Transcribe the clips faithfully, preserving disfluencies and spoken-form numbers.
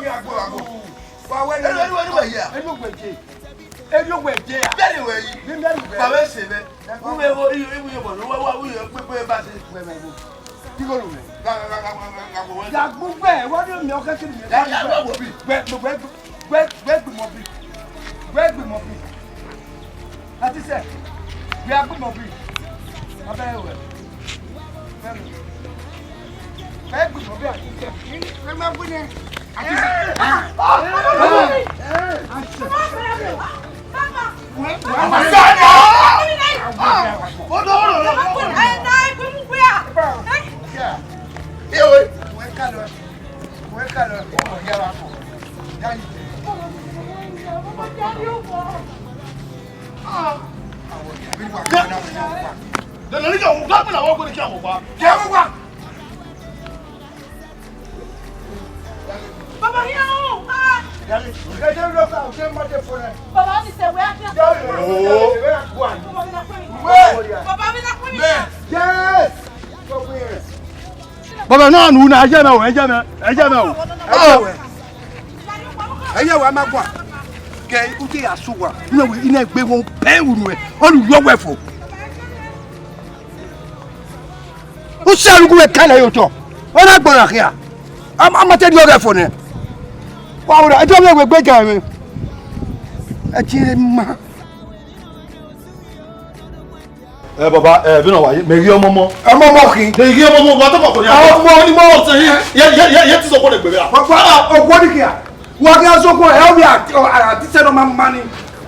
ghi agbo agbo. Wa wẹ Eri, eri, eri, wẹ ya. Eri owẹ je. Eri owẹ je a. Bẹ́ẹ̀ni wẹ yi. Ni mẹ ri wẹ. Bàbá ẹ sẹ bẹ. Wúwo ego, iyo, iwu yóò bọ̀ ní wá, wá, wúwo yóò pé, pé bá ṣe. Wẹ, wẹ, wẹ. Kí ló lò wẹ? Ga, ga, ga, ga, ga, ga, ga, wẹ. Ya gbogbo ẹ, wọ́n ní mi ọkẹ́ kiri mi. Ya, ya, wẹ, wọ bi. Wẹ, wẹ, wẹ, wẹ, wẹ gbìmọ̀ bi. Wẹ gbìmọ̀ bi. Àti sẹ, wẹ gbìmọ̀ bi. Abẹ́ wẹ. Wẹ gbìmọ̀ bi àti sẹ. Wẹ máa gbé ní. Àti sẹ. Ah! Ah! Ah! Ah! Baba, here, oh, ah. Baba, mi sẹ wẹ a fi. Oh. Baba, mi na kwe mi. Yes. Baba, no, no, no, ẹ jẹ mẹ o, ẹ jẹ mẹ, ẹ jẹ mẹ o. Ẹ jẹ wẹ. Ẹ jẹ wẹ, ma gua. Kẹ ute ya su wa. No, we, ina gbe wọn pẹ unu ẹ. Ọnu yọ wẹ fo. Usiarugu wẹ kala yo tọ. Ọ na gbọra khia. A ma te di ọghẹ fo nẹ. Wa wura, ẹ ti ọmọ ẹgbẹ gbe ga mwẹ. Ẹ ti ma. Ẹ, baba, ẹ, vbene ọ wa ye, mẹ ghi ọmọmọ. Ọmọmọ khin. Mẹ ghi ọmọmọ, wa tọkọ kọ ni. Ọmọ ni mo. Ọ sẹ, ye, ye, ye, ye ti sọ kọ ne gbẹrẹ a. Baba, okhuo ni khia. Wa ghi azọ kọ, ẹ, ọ vbe a, a, a, ti sẹ nọ ma ma ni.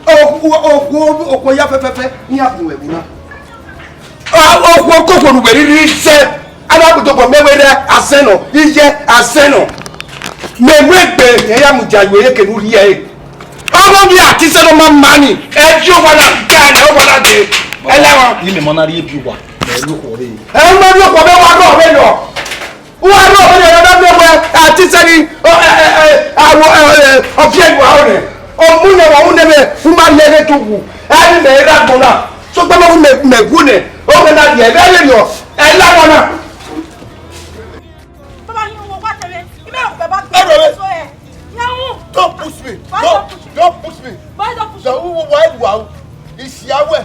Okhuo, okhuo, okhuo ya fẹfẹfẹ, iran bun ẹvbo na. Okhuo koko ne uwẹ rhirhi sẹ, a na gbe tobọ mẹ wẹ rẹ asẹ nọ, iye asẹ nọ. Mẹ mu egbe, ẹ ya mudia ye eke ne u rhie ẹre. Ọmọ mi a ti sẹ ne ọ ma ma ni, ẹ di owa na ga ẹdẹ owa na dee, ẹ la wọn. Imẹ ma na rhie ebi uwa, mẹ ru okhuo rre. Ẹ ma ru okhuo vbe wa rọ vbe yọ. Uwa rọ vbe yọ, na mẹ wẹ a ti sẹ ni, ọ, ẹ, ẹ, ẹ, awọ, ẹ, ẹ, ọ fi ẹre wa rẹ. Ọ mu nẹ wa, u nẹ mẹ, u ma lẹ ẹghẹ tu wu. Ẹ ni mẹ ra gbọn na. Sokpan ma wu mẹ, mẹ wu nẹ. Ọ mẹ na rhie, ẹ vbe rhie yọ. Ẹ la wọn na. Baba, you know what I mean? You know, Baba, Ẹ rọ vbe. So, eh, yeah, oh. Don't push me. Why Don't, don't push me? Don't push me. Why don't push So, me? Who, why, wow? Is Yahweh.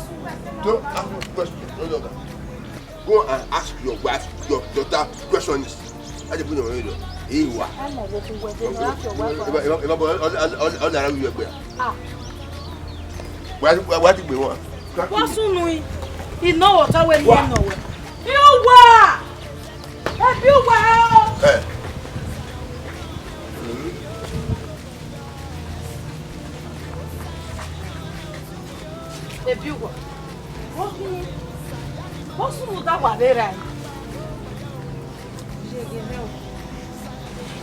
Don't ask me question. No, no, no. Go and ask your wife, your daughter questions. I dey put your head up. Hey, wa. Eba, eba, eba, all, all, all, all around you, eba. Ah. Wa, wa, wa ti gbe wọn. Wọ́n sún nu yìí. Iná ọ̀tá wẹ̀ ní Wa. Ẹ̀nà wẹ̀. Yóò wà. Ẹbí wà o. Ẹ. Ebi uwa, vbọ khin, vbọ sunu da wa vbe rae? Yeghe nẹ o,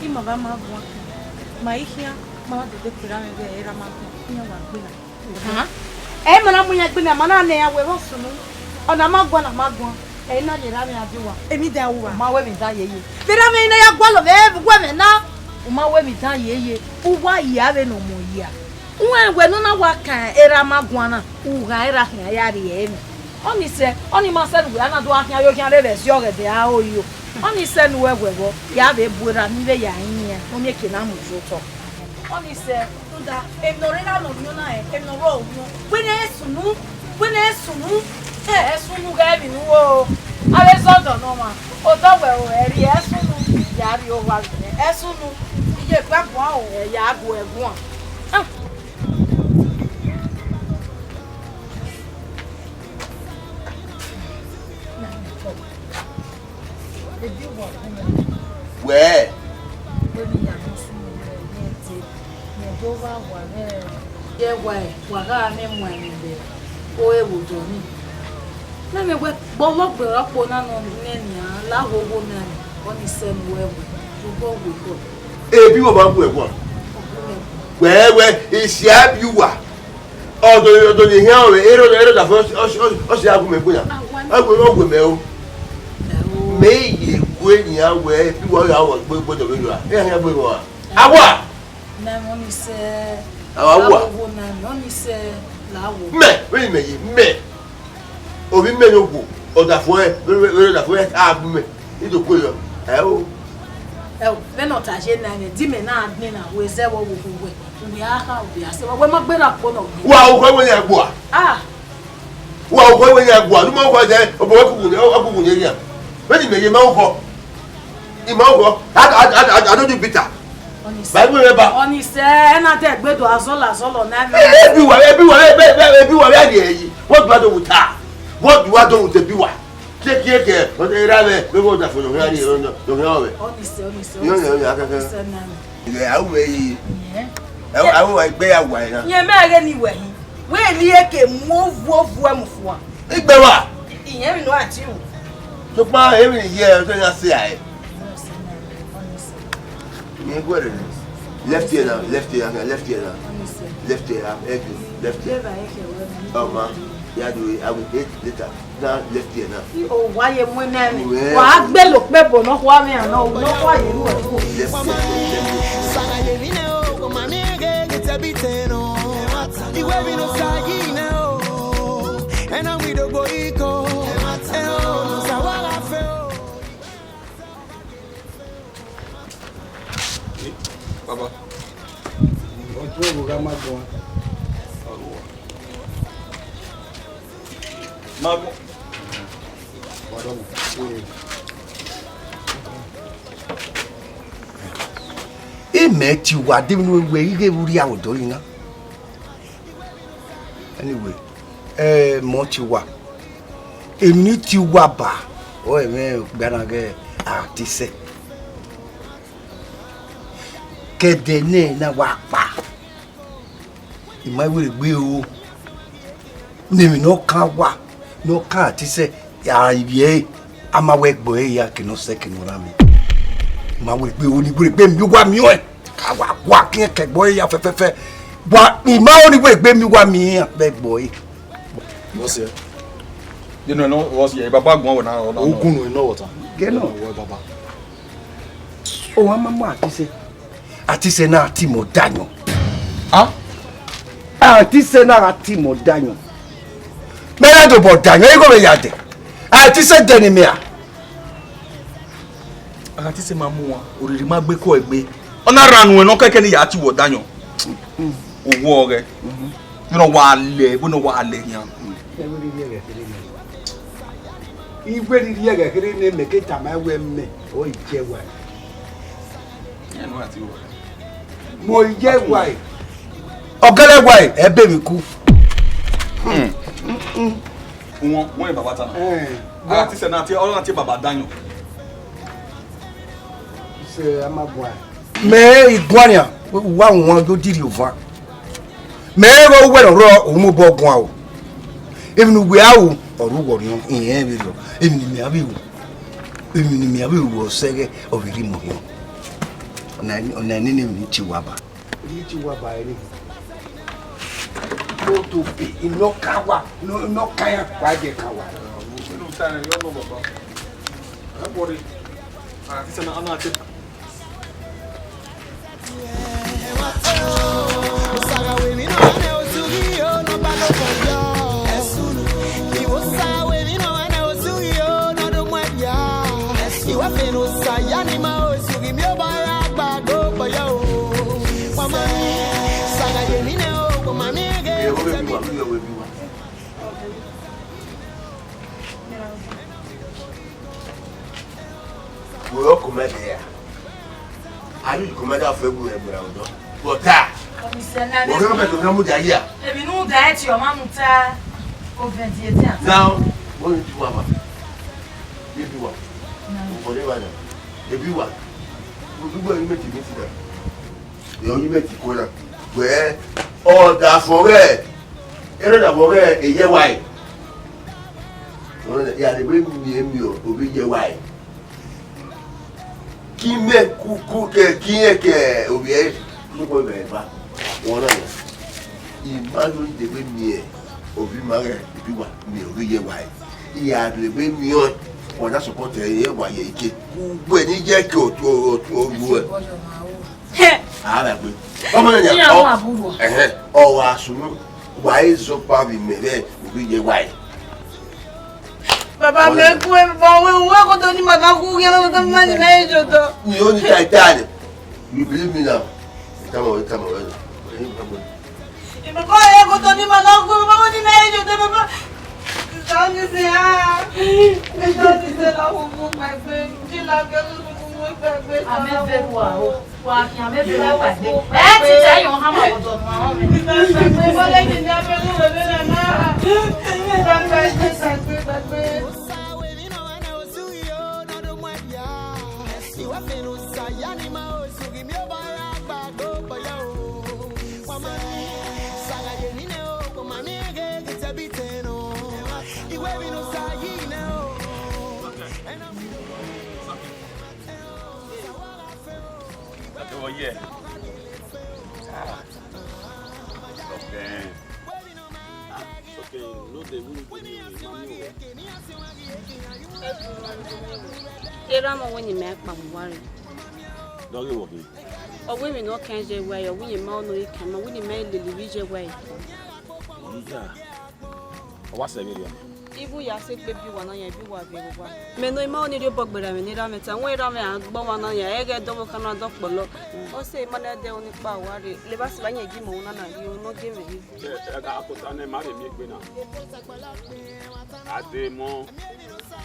ima vbe ma guan khian, ma i khian, ma na dede kpera mwẹ vbe erha ma guan, iran wa gbe na. Ẹ ma na mu iran gbe na, ma na nẹ iran wẹ vbọ sunu, ọna ma guan, ọna ma guan, ẹ i na rhie erha mwẹ a die uwa. Emwi dan uwa. Ma wẹ emwi dan yeye. Vbe erha mwẹ i na ya gualọ vbe uwu ẹmwẹ na. U ma wẹ emwi dan yeye, u wa ya vbene ọ mọ ya. Uwẹ wẹ ne u na wa kan erha ma guan na, u ghan erha khian ya rrie ẹmwẹ. Ọnii sẹ, ọnii ma sẹ ne uwẹ a na do gha khian yo khian rre vbe ẹse ọghẹdẹ aro yo. Ọnii sẹ ne uwẹ wẹ vbọ, ya vbe bu erha ni vbe ya rinmwian, ọnii eke na mu ye otọ. Ọnii sẹ, rhunmwuda emwi ne ọ rre erha ne ọ wiọn na rẹn, emwi ne ọ rrọọ wiọn. Wẹ ne ẹ sunu, wẹ ne ẹ sunu, ẹ sunu ghẹ emwi ne u ro. Avbe zọdọ ne ọmwa, odọ wẹ ro, ẹ rrie, ẹ sunu, ya rrie owa vbe nẹ, ẹ sunu, iye gba guan o, ẹ ya gu ẹ guan. Ah. Wẹ. Ye wa, wa gha mwẹ mu ẹmwẹ vbe ore vbe odọ nii. Mẹ mẹ wẹ gbe ọlọgbe ọkpo na nọ nẹ nian la wo wo na ni, ọnii sẹ ne uwẹ wẹ, obọ wẹ obọ. Ebi wọ ma gu ẹguan. Wẹ wẹ, isia bi uwa. Ọdọ, ọdọ ne ehian ọvbe, ero, ero da fo, ọ si, ọ si, ọ si a gu mẹ gbe na. Awa ni. A gu mẹ, ọ gu mẹ o. Ẹ o. Mẹ ye gu enian wẹ, bi uwa ya wọ gbe, gbọdọ vbe rua. E ya gbe rua. Awa! Na mẹ ọnii sẹ. Awa wa. La wo wo na mẹ ọnii sẹ la wo. Mẹ, vbene mẹ ye, mẹ. Ovbi mẹ ne ogwo, ọdafẹn, vbene, vbene ọdafẹn, a gu mẹ. I do kue yọ. Ẹ o. Ẹ o, vbene ọ ta ye na mẹ, di mẹ na gbẹn na, wẹ zẹ vbe ọvbokhan wẹ, wẹ a kha, wẹ a sẹ, wẹ ma gberra kpo nọ. Wa, u kọ wẹ ya gbua. Ah. Wa, u kọ wẹ ya gbua, ne u ma kọ zẹ, obọ wẹ kuku ne, ọ kuku ne rian. Vbene mẹ ye ma u kọ. I ma u kọ. A, a, a, a, I don't do bitter. Ọnii sẹ. Bible rẹ ba. Ọnii sẹ, ẹ na dẹ gbe do azọlọ, azọlọ na. Ẹ, ẹ bi wa, ẹ bi wa, ẹ, ẹ, ẹ, ẹ bi wa, ẹ bi wa, ẹ bi wa. What do I do with her? What do I do with the bi wa? Take care, care. But they rather, we go that for you. Ọnii sẹ, ọnii sẹ, ọnii sẹ. Yo, yo, yo, I can, I can. Ọnii sẹ na. Yeah, I will. Yeah. I, I will, I pay a wine. Yẹn mẹ ghe ni wẹ hin. Wẹ ni eke mu ovu ovu ẹ mu fua. Igbe wa. Iyẹn mi no ati u. Sokpan emwi ne I ye, ọ te ya sẹ a ẹ. Ọnii sẹ na, ọnii sẹ. Yẹn guẹ rẹ. Left here now, left here now, left here now. Ọnii sẹ. Left here, I beg you, left here. Never eke wẹ mi. Oh, ma, ya do it, I will pay later. Now, left here now. I o wa ye mu nẹ mi. Well. Wa gbe lo kpe bo nọ khua mi an, nọ, nọ khua ye ru ẹ. Left here, left here. Iwe vbene Osa yi nẹ o, ẹna mu idogbo iko, ẹ o, Osa wa gha fe o. Baba. Ọtun ẹvbo gha ma gbọn. Ma gbọn. Imẹ ti wa de vbene wẹ ighe vbe urria vbe odọ yi na. Anyway, ẹ, mọ ti wa. Emwi ni ti wa ba, ọ ẹmwẹ gbanaghe a te sẹ. Kẹdẹ nẹ na wa kpa. I ma wẹ egbe o. Ne emwi ne ọ kan wa, ne ọ kan a te sẹ, a ivbi ẹre, a ma wẹ gbe ọre ya ke ne ọ sẹ ke ne ọ rhan mẹ. I ma wẹ egbe o, ne wẹ egbe mi wa miẹn ọẹn. A wa wa kiẹn kẹ gbe ọre ya fẹfẹfẹ. Wa, I ma ho ne wẹ egbe mi wa miẹn iran vbe gbe ọre. What's here? You know, no, what's here? Baba guan wẹ na, na, no. Ogun no, no water. Get no. Wẹ baba. O wa ma mu a te sẹ. A te sẹ na a ti mọ dayan. Ah? A te sẹ na a ti mọ dayan. Mẹ na do bọ dayan, igho mẹ ya dẹ. A te sẹ dẹ ne mẹ a. A gha te sẹ ma mu wan, oriri ma gbe ko ẹgbe. Ọ na ra nuẹn ne ọ kẹkẹ ne ya tie uwẹ ọdayọn. Owọ ọghẹ. Vbene ọ wa lẹ, vbene ọ wa lẹ khian. Ẹ vbe rhirhi ẹghẹ kherhe nẹ. I vbe rhirhi ẹghẹ kherhe nẹ, mẹ ke tama wẹ mẹ, ọ i jẹ wa. Iran nu a ti ru. Mo i jẹ wa. Ọ gẹlẹ wa, ẹ be vbe ku. Wọn, wọn baba ta na. Eh, a ti sẹ na ti, ọ na ti baba dayọn. Sẹ a ma bua. Mẹ i guan nian, wa wan do diri ovan. Mẹ i ghẹ uwẹ ne ọ rrọọ, u mu obọ guan o. Emwi ne uwẹ a ru, ọ ru wẹ ọriọn, irẹn vbe rrọọ. Emwi ne imẹ a vbe ru, emwi ne imẹ a vbe ru, ọ sẹghẹ, ọ vbe rhie mu orhiọn. Ọna, ọna nene emwi ne I tie uwa ba. Emwi ne I tie uwa ba ẹre. Moto be, inọ kan wa, inọ kan ya, wa je kan wa. Wẹ ọkọ mẹ de ya. A ni ọkọ mẹ da fẹ bu ẹgbẹra odọ. But ta. Ọmọ isẹ na. Wẹ ọkọ mẹ to na mu da ya. Èmi nu da ẹ ti ọmọ mu ta. Ovẹn di ete ata. Now, wọ́n ní tiwa ma. Ebi wa. Ọ̀pọ̀ ní ìbàdàn. Ebi wa. Gbogbo ẹni méjì ní ti dà. Èèyàn yín méjì kó náà. Wẹ́ẹ́, ọ̀dà fọ̀rẹ́ ẹ̀. Eré dà fọ̀rẹ́ ẹ̀, èyẹ wa ẹ̀. Ìyá rẹ̀ wé mi ẹ̀ mi ọ̀, òbí yẹ wa ẹ̀. Ki mẹ kuku kẹ, ki ẹ kẹ ovbi ẹ, lukọ mẹ ba. Wọn na ya. I ma no de wẹ miẹn ovbi ma ghẹ, ebi wa miẹn ovbi yẹ wa ẹ. I ya de wẹ miẹn ọẹn, wa na support ẹ, yẹ wa yẹ ike. Ugbẹ ni yẹ kẹ otu, otu, otu ẹ. Hẹ. A ra gbe. Ọmọ na ya. Iya, ọ, wa buru. Ẹhẹn, ọ wa sunu, wa e zọ pa vbe mẹ vbe ovbi yẹ wa ẹ. Baba, mẹ gu ẹ, baba, wẹ, wẹ, koto ni ma na gu ghe, koto ni ma ni na ejo to. Ni o ni ta ita ni. You believe me now? Come on, come on, come on. Ime ko ye koto ni ma na gu, baba, ni na ejo to, baba. Sani se ha. Sani se la hu hu pa pe. Ji la ke hu hu pa pe. Amẹ bẹru aro. Wa khian mẹ vbe pàdé. Ẹ ti tẹ yọ hama ọdọ nu ahọn mẹ. That's over here. Ah, okay. Ah, okay, no dey win, win, win, win, win. Erha mwẹ wẹ ne imẹ kpa vbe uwa rre. Dọghe wọ khin. Ọ wẹ emwi ne ọ kan ye wẹ, ọ wẹ ne ima ọnọ i kan, ọ wẹ ne ima lele ivbi ye wẹ. Iya. Ọ wa sẹ vberriọ nẹ? Ibu ya sẹ egbe biẹ uwa na yan, ebi uwa vbe ru uwa. Mẹ ne ima ọnọ rhie obọ gberra mwẹ ne erha mwẹ ta, wẹ erha mwẹ a gbe ọmwa na yan, ẹghẹ dọmwẹ ọkhan na dọ kpọlọ. Ọ sẹ ima na dẹ ọnii kpa uwa rre, levba sẹ evba yan gie imẹ ọnrẹn na rhie, ọ nọ gie mwẹ rhie. Ẹ, ẹ, a kota nẹ, ma rhie miẹn egbe na. A de mọ.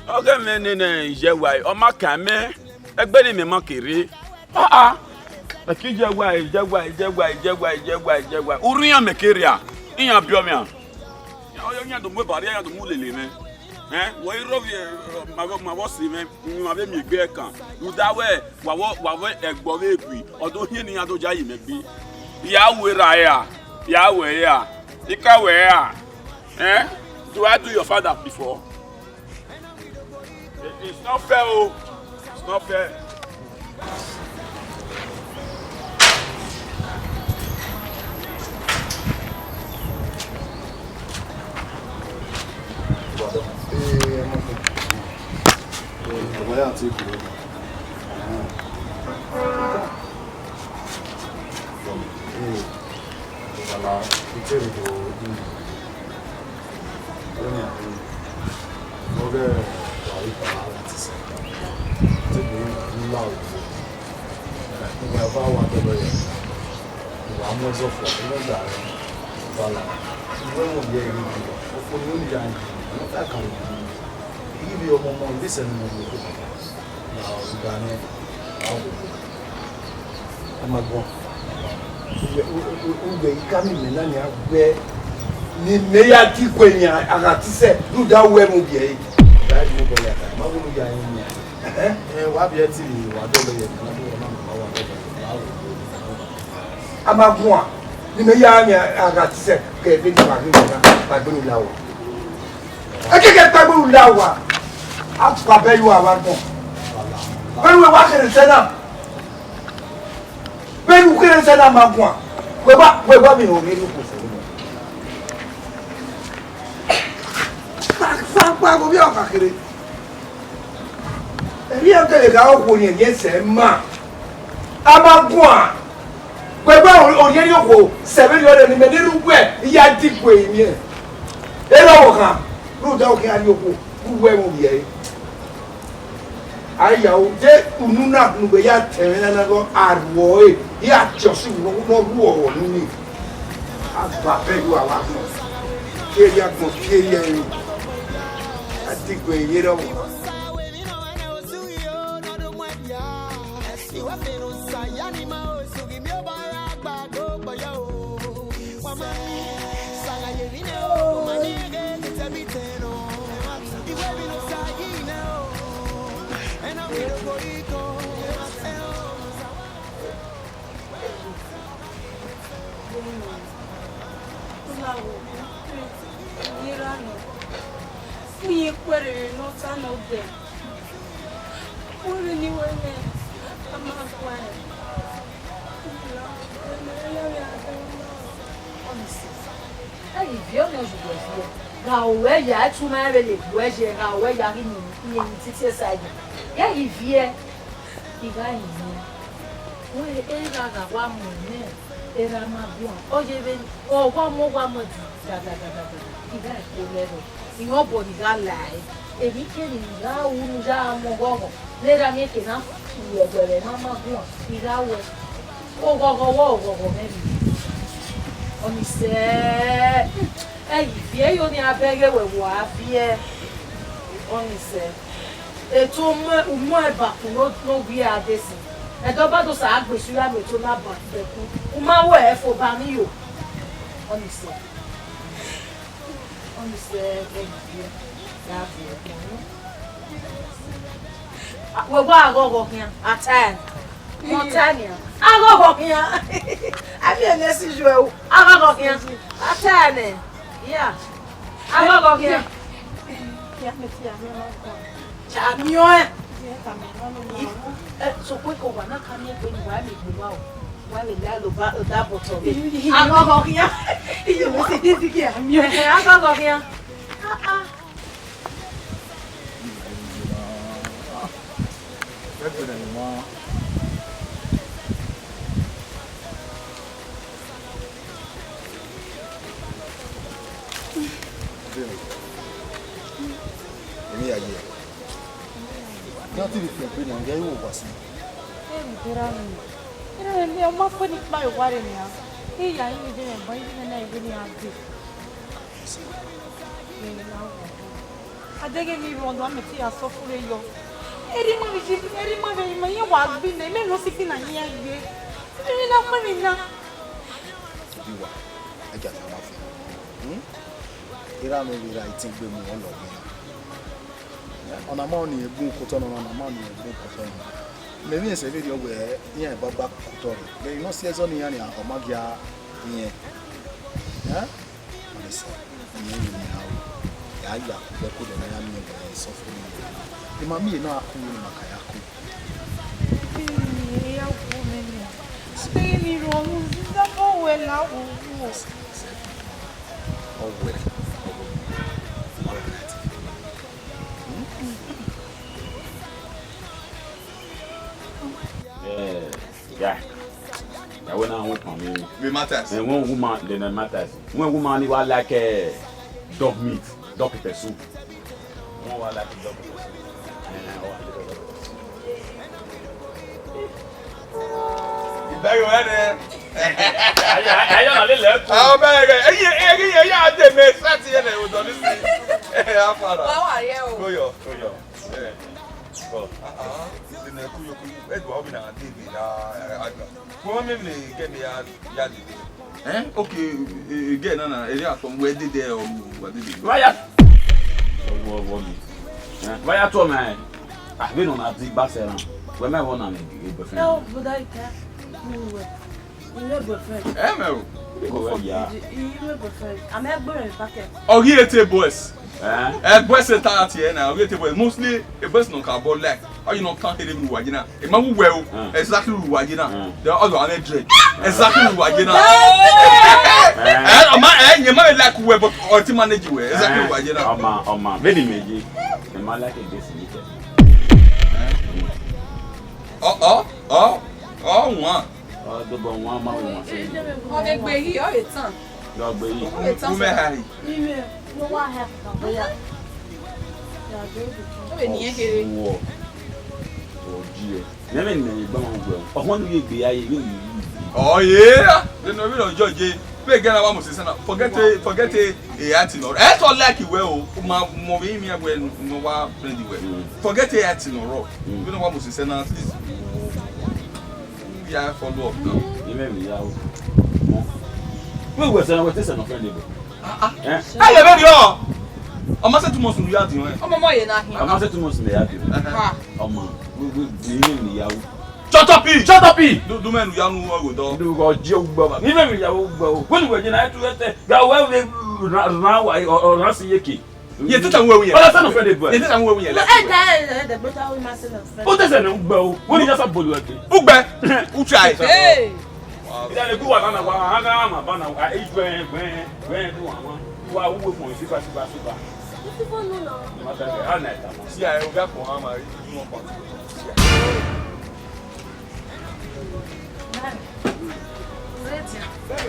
Ọghe mwẹ nene Iyẹwae, ọ ma kan mẹ, egbe ne imẹ ma ke rre. Ah, ah. Ẹ ke Iyẹwae, Iyẹwae, Iyẹwae, Iyẹwae, Iyẹwae, Iyẹwae. Urhu iran mẹ ke rria, iran biẹ ọmwa. Ọ yọ iran do mu eba rria, iran do mu lele mwẹ. Ẹn, wẹ i rre ovbi, eh, ma vbe, ma vbe ọse mwẹ, ma vbe miẹn egbe ẹkan. Rhunmwuda wẹ, wa vbe, wa vbe ẹgbẹ ọvbehe gui, ọ do hiẹn ne iran do ya ye imẹ gbe. Ya ru erha ra, ya ru ẹre ra, I ka ru ẹre ra. Eh? Do I do your father before? It's not fair, oh. It's not fair. Wa wa dọlọ yẹ, wa mu ẹzọ fua, ẹ na da rẹ, wa la, uwẹ mu ye iri bi, ọfo ni unu ya yi, ọ ta kan yi, iri bi ọmọ ọmọ, iri sẹ ne ọmọ ọmọ, na ọgba nẹ, a wo. Ẹ ma gbọn. Uwẹ, u-, u-, u-, uwẹ i ka miẹn imẹ na nian wẹ, ne imẹ ya diguẹ nian, a gha te sẹ, rhunmwuda uwẹ mu biẹ ẹre. Ra mu bọ ya ka, ma wo ya yin nian. Ẹhẹn. Ẹ, wa biẹ ẹtin, wa dọlọ yẹ, ma do wa ma ma wa dọlọ yẹ, ma wo. A ma guan, ne imẹ ya yin a gha te sẹ, ke vbene wa ghi na, kpagbenu la owa. Ekeke kpagbenu la owa, a fa bẹ ye uwa vbe agbọn. Vbene uwẹ wa kherhe sẹ na, vbene u kherhe sẹ na ma guan, wẹ wa, wẹ wa vbe họn rhie ne okhuo sẹ vbe nọ. Kpa, kpa, kpa, vbe ovbi ọkhan kherhe. Emwi iran kẹrẹ gha okhuo ni ẹyẹn sẹ ma. A ma guan. Wẹ gba orhiẹn rhie okhuo, sẹ vberriọ rẹ ne imẹ ne erha uwẹ ya diguẹ emiẹn. Erha ọvbokhan, rhunmwuda ọ khian rhie okhuo, vbe uwẹ mwẹ ovbi ẹre. A ya o, de unu na ne uwẹ ya tẹn mwẹ na na gọ, a rhuọ ẹre, I a tie ọse unu ne ọ rhuọ ọghọ ne unu. A gba bẹghe uwa vbe agbọn, fieri agbọn, fieri ẹrinmwi. A diguẹ iyẹn rre ọvbokhan. Uyi kuẹrẹ ne ọ ta nọ dẹ. Uyi ni wẹ nẹ, a ma guan. Ọnisi, ẹ ghi viẹ ọnii ọ ye uwẹ viẹ. Gha ru wẹ ya, ẹtu ma vbe le gbuẹ ye, gha ru wẹ ya ghi yin iyẹn titi esaigbe. Ghẹ ghi viẹ, I gha yin iyẹn. Wẹ erha gha wa mu nẹ, erha ma guan. Ọ ye vbe ọ wa mu, ọ wa mu ẹdẹ gagagagagada, I gha ko nẹ rrọọ. Irẹn obọ ni gha la ẹe, emwi kemwi ni gha ru ne u ya mu ọghọghọ, ne erha miẹn ke na ru ẹguẹ vbe ẹmwẹ ma guan, I gha wẹ, oghọghọ wẹ oghọghọ mwẹ nẹ. Ọnii sẹ, ẹ ghi viẹ, ẹ i re ọnii a bẹghe wẹ wa viẹ. Ọnii sẹ, eto u mu ẹba ku ne ọ ghi ra dee sin, ẹdẹ ọ ba do sa gbe esu ya mu eto na ba ẹkun, u ma wẹ ẹ fo ba ni yo. Ọnii sẹ. Ọnii sẹ, ẹ ghi viẹ, ya viẹ. Wẹ wa aghọghọ khian, a ta ẹn. Mẹ ọ ta nian. Aghọghọ khian. A miẹn ne ẹ si ju ẹre o. Aghọghọ khian. A ta ẹn nẹ. Ya. Aghọghọ khian. Cha miẹn ọẹn. Ẹ, sokpan ke owa na ka miẹn egbe ne uwa miẹn egbe uwa o. Wa vbe la lo ba, da bọtọ vbe. Aghọghọ khian. Iyo, mo se di zigi a miẹn. Ẹhẹn, aghọghọ khian. Ah, ah. Emwi ya ye. Yan ti vbe fian egbe nian, ya i wo owa sin. Ẹ, erha mwẹ. Erha mwẹ, ọ ma fẹẹ ni kpa ye owa rre nian. Iran ya rinmwian ye mwẹ, ban rinmwian na ye vbene iran dee. Ẹ, a deghẹ emwi rhunmwuda mẹ te ya suffer yọ. Erha ima vbe yi, erha ima vbe yi, ma iran wa gbe nẹ, imẹ ne ọ si gbe na iran gbe. Emwi na kpa emwi na. Obi wa, ẹ gia fian ma fian. Hmm? Erha mwẹ vbe ra itiẹn egbe mu ọlọ mwẹ. Ọna ma ọnii ẹgbun kotọ nọ, ọna ma ọnii ẹgbun kotọ nọ. Mẹ emwi ẹsẹ vberriọ wẹ iran ẹgbagba kotọ rre. Vbe I nọ si ẹzọ ne iran nian, ọ ma gia rẹn. Ẹ? Ọnii sẹ, irẹn vbe nian ru. Ẹ a ya ku vbe ẹko dẹ ne a ya miẹn wẹ suffer nii. I ma miẹn na ku, ne ima ka ya ku. Ee, ya wu mẹ nẹ. Ẹ i ni rhọnmwẹ, zizọ bọ wẹ la wo wo. Ọ wẹrẹ, ọ wẹrẹ. Eh, yeah. Ya wẹ na wẹ pan mi. Vbe matters. Eh, one woman, then the matters. One woman ni wa like, eh, dog meat, dog pepper soup. One wa like dog pepper soup. Eh, wa like dog pepper soup. Bẹghe wẹ nẹ. Ayọ, ayọ na lele ẹkun. Ọ bẹghe, ẹyẹ, ẹyẹ, ẹyẹ, a de mẹ sati yẹn nẹ, odọ ni si. Ẹ, a fara. Wa wa ye o. Koyọ. Koyọ. Ẹ. Ọ. Ah, ah. Sẹ nẹ koyọ, koyọ. Ẹ do a obi na de bi na, a, a, a. Wẹ ma miẹn vbene girl ne ya, ya dede. Eh, okay, eh, girl na na, erriọ atọn, wẹ dede, ọ, wa dede. Vbaya. Ọwọ, ọwọ ni. Eh, vbaya tuọ mẹ. Ah, vbene ọ na di gba sẹ na. Wẹ mẹ vbọ na mẹ, eh, boyfriend. No, but I can't. Anyway. Ẹ mẹ o. Go for ya. Ẹ mẹ boyfriend. I'm a boyfriend package. Ọ ghi ete boys. Eh? Ẹ boys entirety ẹ na, ọ ghi ete boys. Mostly, a boys nọ ka bọ like. Ọ yi nọ kan kere mi wa jina. E ma wu wẹ o. Eh. Exactly wu wa jina. Eh. The other one dread. Exactly wu wa jina. Eh. Ẹ, ọ ma, ẹ, yẹn ma like wẹ, but ọ ti manage wẹ. Exactly wu wa jina. Ọ ma, ọ ma. Vbene imẹ ye. Ẹ ma like against me. Ọ, ọ, ọ, ọ, wan. Ọ dobọ wan ma wan se. Ọ vbe gbe yi, ọ vbe tan. Ọ gbe yi. Ọ vbe tan. Ume ha yi. Ime, no wa help na boya. Ya do. Ọ vbe niẹn kere. Wọ. Ọ ji ẹ. Nẹ mẹ nẹ gba wan gbẹ. Ọhọn nu ye gbe ya ye, ye, ye, ye. Ọ ye. Eno vbe nọ jọ je. Vbe gẹ na wa mose sẹ na. Forget it, forget it. E ya ti nọ. Ẹ tọ like wẹ o. Ma mọ vbe imian wẹ no wa friend wẹ. Mm. Forget it, ya ti nọ rọ. Mm. Vbe nọ wa mose sẹ na, at least. Ya follow up now. Ime mi ya o. Wẹ wẹ sẹ na, wẹ te sẹ na friend bro. Ah, ah. Eh? Ẹ lẹ vberriọ. Ọ ma sẹ two months ne u ya diọn ẹn. Ọmọ ọmọ ye na hin. Ọ ma sẹ two months ne ya diọn. Ha. Ọmọ, wẹ, wẹ, wẹ, ime mi ya o. Shut up, e! Shut up, e! Du, du mẹ ne u ya nu ọghe odọ. Du gọ je ugbọ ba. Ime mi ya ugbọ o. Wẹ ne wẹ je na tu ẹtẹ. Ga wẹ vbe ra, ra wa, ọ, ọ, ra si ye ke. Ye teta wẹ wẹ. Ọ la sẹ na friend bro. Ye teta wẹ wẹ. Ẹ da, ẹ da, ẹ da, bro, ta wẹ ma sẹ na friend. O te sẹ na ugbẹ o. Wẹ ni ya sa bolu ẹte. Ugbẹ. U try. Hey. Ida le gu wa na wa, ha ga ma ba na wa, e gbẹ, gbẹ, gbẹ du wa wa. Wa wu we fun siba, siba, siba. Isi fo nu na. Ma ta ke, a na ta. Si a, o ga ko ha ma, i nu ko. Si a.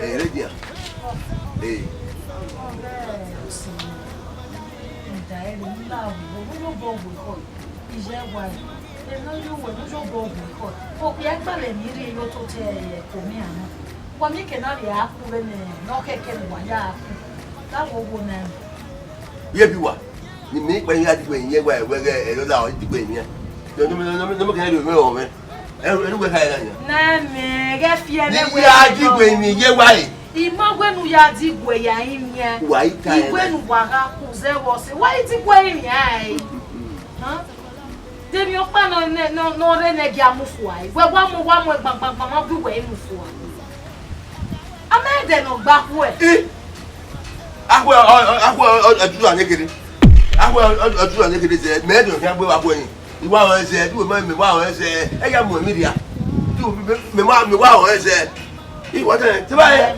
Hey, ready? Hey. Okpia gbalẹ ne I rhie ye ototọ ẹko ne iran na. Wa miẹn eke ne a rhie a ku vbene ọ khẹke ne uwa ya ku. Te a wo wo nẹ. Ye bi wa, ne imẹ kpẹn ya diguẹ yin wa, wẹ ghẹ ẹre ọ da diguẹ yin. Ne ọ kẹnẹ rhie mwẹ rọ mwẹ. Ẹre uwẹ kha ẹre yan. Ne mẹ ghẹ fi ẹmwẹ wẹ ya diguẹ yin ye wa re. I ma wẹ ne u ya diguẹ ya yin yan. Wa i ta ẹre. Iwẹ ne uwa gha ku zẹ vbe ọse. Wa i diguẹ yin yan re. Hẹn? De emwi ọkpa nọ, nọ, nọ, nọ rre ne ẹ gia mu fua, wẹ wa mu, wa mu ẹgbangban ma bu wẹ mu fua. A ma ẹdẹ ne ọ gba khuẹ. I, akhuẹ, ọ, ọ, akhuẹ, ọ, ọ, ọdudua ne kere. Akhuẹ, ọ, ọ, ọdudua ne kere zẹ, mẹ ẹdẹ ọ khian gbe wa khuẹ yin. I wa rẹn zẹ, du mẹ, mẹ wa rẹn zẹ, ẹ ya mu emwi rria. Du mẹ, mẹ wa, mẹ wa rẹn zẹ. I wa tẹ, te ba ye.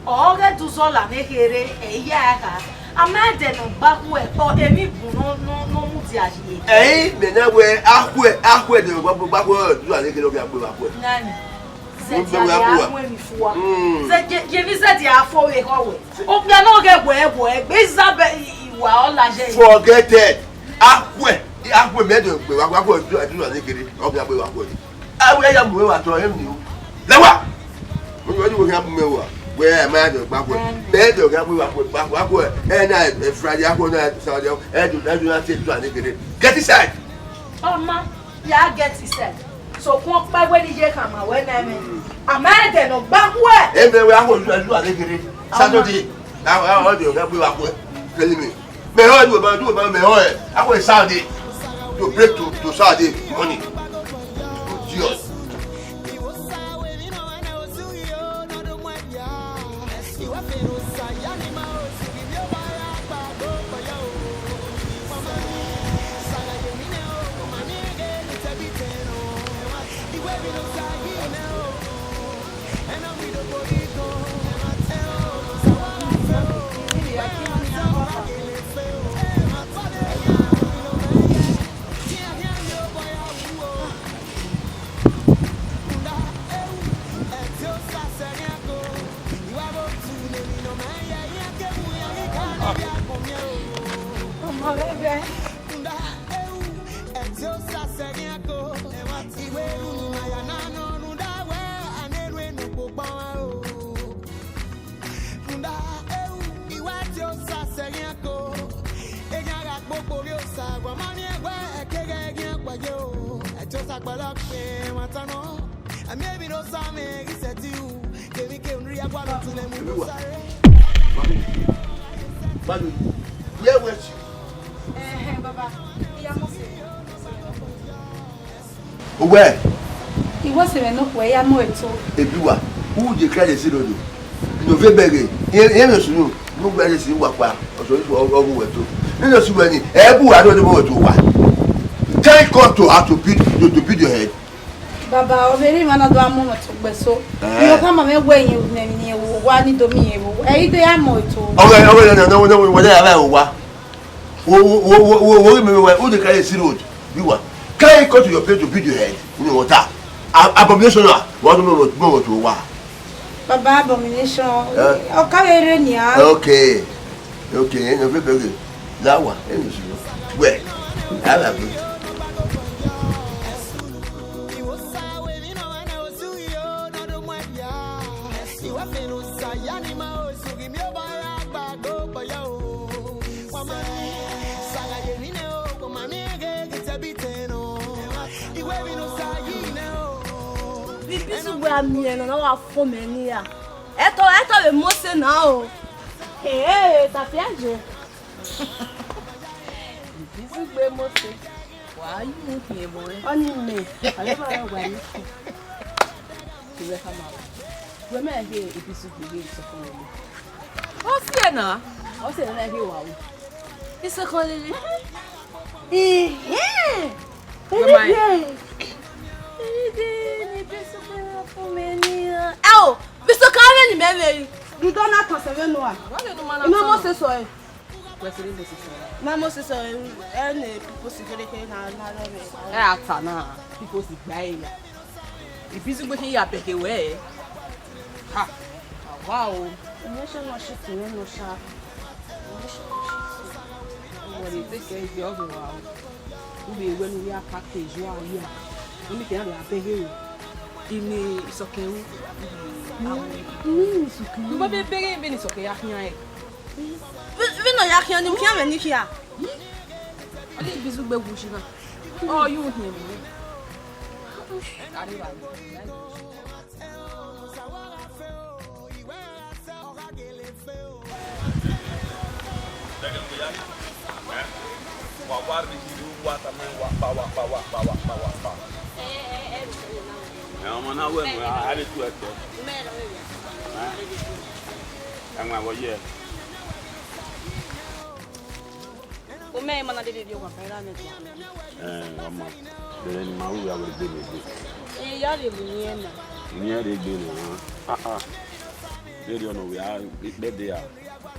Ọ ghẹ du zọla ne khere, ẹ i ya ẹre kha. A ma ẹdẹ ne ọ gba khuẹ, ọ emwi bun nọ, nọ, nọ mudia ye. Ẹi, mẹ na wẹ, akhuẹ, akhuẹ de gba, gba khuẹ, du a ne kere ọ gha gbe wa khuẹ. Nani, zẹdẹ a mu emwi fua. Mm. Zẹ, ye, ye ni zẹdẹ a fo vbe ekhọe wẹ. Okpia nọ ghẹ wẹ, wẹ, gbe Isabel, i, i wa ọ la ye. Forget it. Akhuẹ, akhuẹ mẹ de gbe wa, wa khuẹ, du, du a ne kere, ọ gha gbe wa khuẹ. Awẹ ya mu wa tọ emwi o. Lẹwa. Mo yọ ni wo gha mu mẹ wa. Wẹ ma do gba khuẹ. Mẹ do gha mu wa khuẹ, gba khuẹ. Ẹ na, ẹ, Friday, akhuẹ na, Saturday, ẹ do, ẹ do na te du a ne kere. Get inside. Ọma, ya get inside. So kun ọkpa wẹ ni ye khama wẹ na mẹ. A ma ẹdẹ ne ọ gba khuẹ. Ẹ mẹ wẹ akhuẹ du, du a ne kere. Saturday. A, a, ọ do gha mu wa khuẹ. Tell me. Mẹ họ ẹdẹ ma, ẹdẹ ma, mẹ họ ẹ. Akhuẹ Saturday. You break to, to Saturday morning. Idiot. Ọmọ rẹ bẹ. Ebi wa. Wa mi. Wa mi. Where was you? Eh, eh, Baba. Iya mo se. Owẹ. Iwọ se mwẹ nokhuo, ya mu eto. Ebi wa, u je kra ye si rodo. No ve bẹghe, iye iye me sunu, no gbe ye si wa kpa, ọsọ isu ọghu wẹ to. Ni no si wẹ ni, ẹ bu wa do ni mo wẹ to wa. Tell God to how to beat to, to beat your head. Baba, ọ vbe rre emwa na do a mu mwẹ to gbe so. Eh. Iyọ khama mwẹ wẹ yin ne ne wa ni do mi yin vbo. Ẹ i do ya mu eto. Ọghe ọghe na na na na wẹ ya wa wa. Wo wo wo wo wo wo me me wa, u de carry serious. You wa. Carry cut to your place to beat your head. You know what? A- Abomination na. Wa do mo mo mo to wa. Baba abomination. Eh? Ọ ka vbe rre nia. Okay. Okay, no be beg. La wa, e no si. Well, I love you. Vbe ibizu gbe a miẹn nọ na wa fo mẹ ne iran. Ẹtọ ẹtọ vbe Mose na o. Ee, tafiaje. Ibizu gbe Mose. Wa yu mu khian ẹmwẹ ọnrẹn. Ọni mẹ, a vbe ma rẹ wa ni. Wẹ khama. Wẹ mẹ he ibizu gbe ghe isọkun lele. Ọ si ẹre na. Ọ si ẹre na he wa ru. Isọkun lele. Ihẹn. Wẹ ma he. Ẹ o, isọkun vbe ni mẹ vbe. Gidọ na tọn sẹ vbe nua. Wa vbe nu ma na. Imẹ tọn. Mose sọ ẹre. Wẹ sẹ vbe Mose sọ ẹre. Na Mose sọ ẹre, ẹ ne Mose kherhe kherhe na na rọ vbe. Ẹ a ta na, Mose gba ẹre ya. Ibizu gbe khin ya bẹghe wẹ. Ha, a wa o. Imẹ sẹ nọ shi tọn nọ sha. Imẹ sẹ nọ shi tọn. Wẹ rẹ te kẹ ẹre ọ vbe wa o. U vbe wẹ ne u ya package, u a ya. Eni kẹ iran vbe a bẹghe ro. Ini isọkẹn ru. Awu. Ini isọkẹn ru. U ma vbe bẹghe vbene isọkẹn ya khian ẹre. Vbe, vbene ọ ya khian ni, u khian vbe ni khia. Ọ ni ibizu gbe wu shi na. Ọ yu hin mu. Arriba. Wa wa rhie wa ta mẹ wa kpa, wa kpa, wa kpa, wa kpa, wa kpa. Ẹ, ọmọ na wẹ mẹ, a, a vbe tu ẹtẹ. Ẹ, ẹmwẹ vbe ọ ye. Omẹ ma na dede rhie owa kha ra mẹ dia. Ẹ, ọmọ, bẹrẹ ne ima ru ya wẹ egbe ne egbe. Ẹ, ya rhie mu iyẹn na. Iyẹn rhie egbe ne ọmwa. Ah, ah. Vberriọ ne ovbi a ikpẹdẹ ra.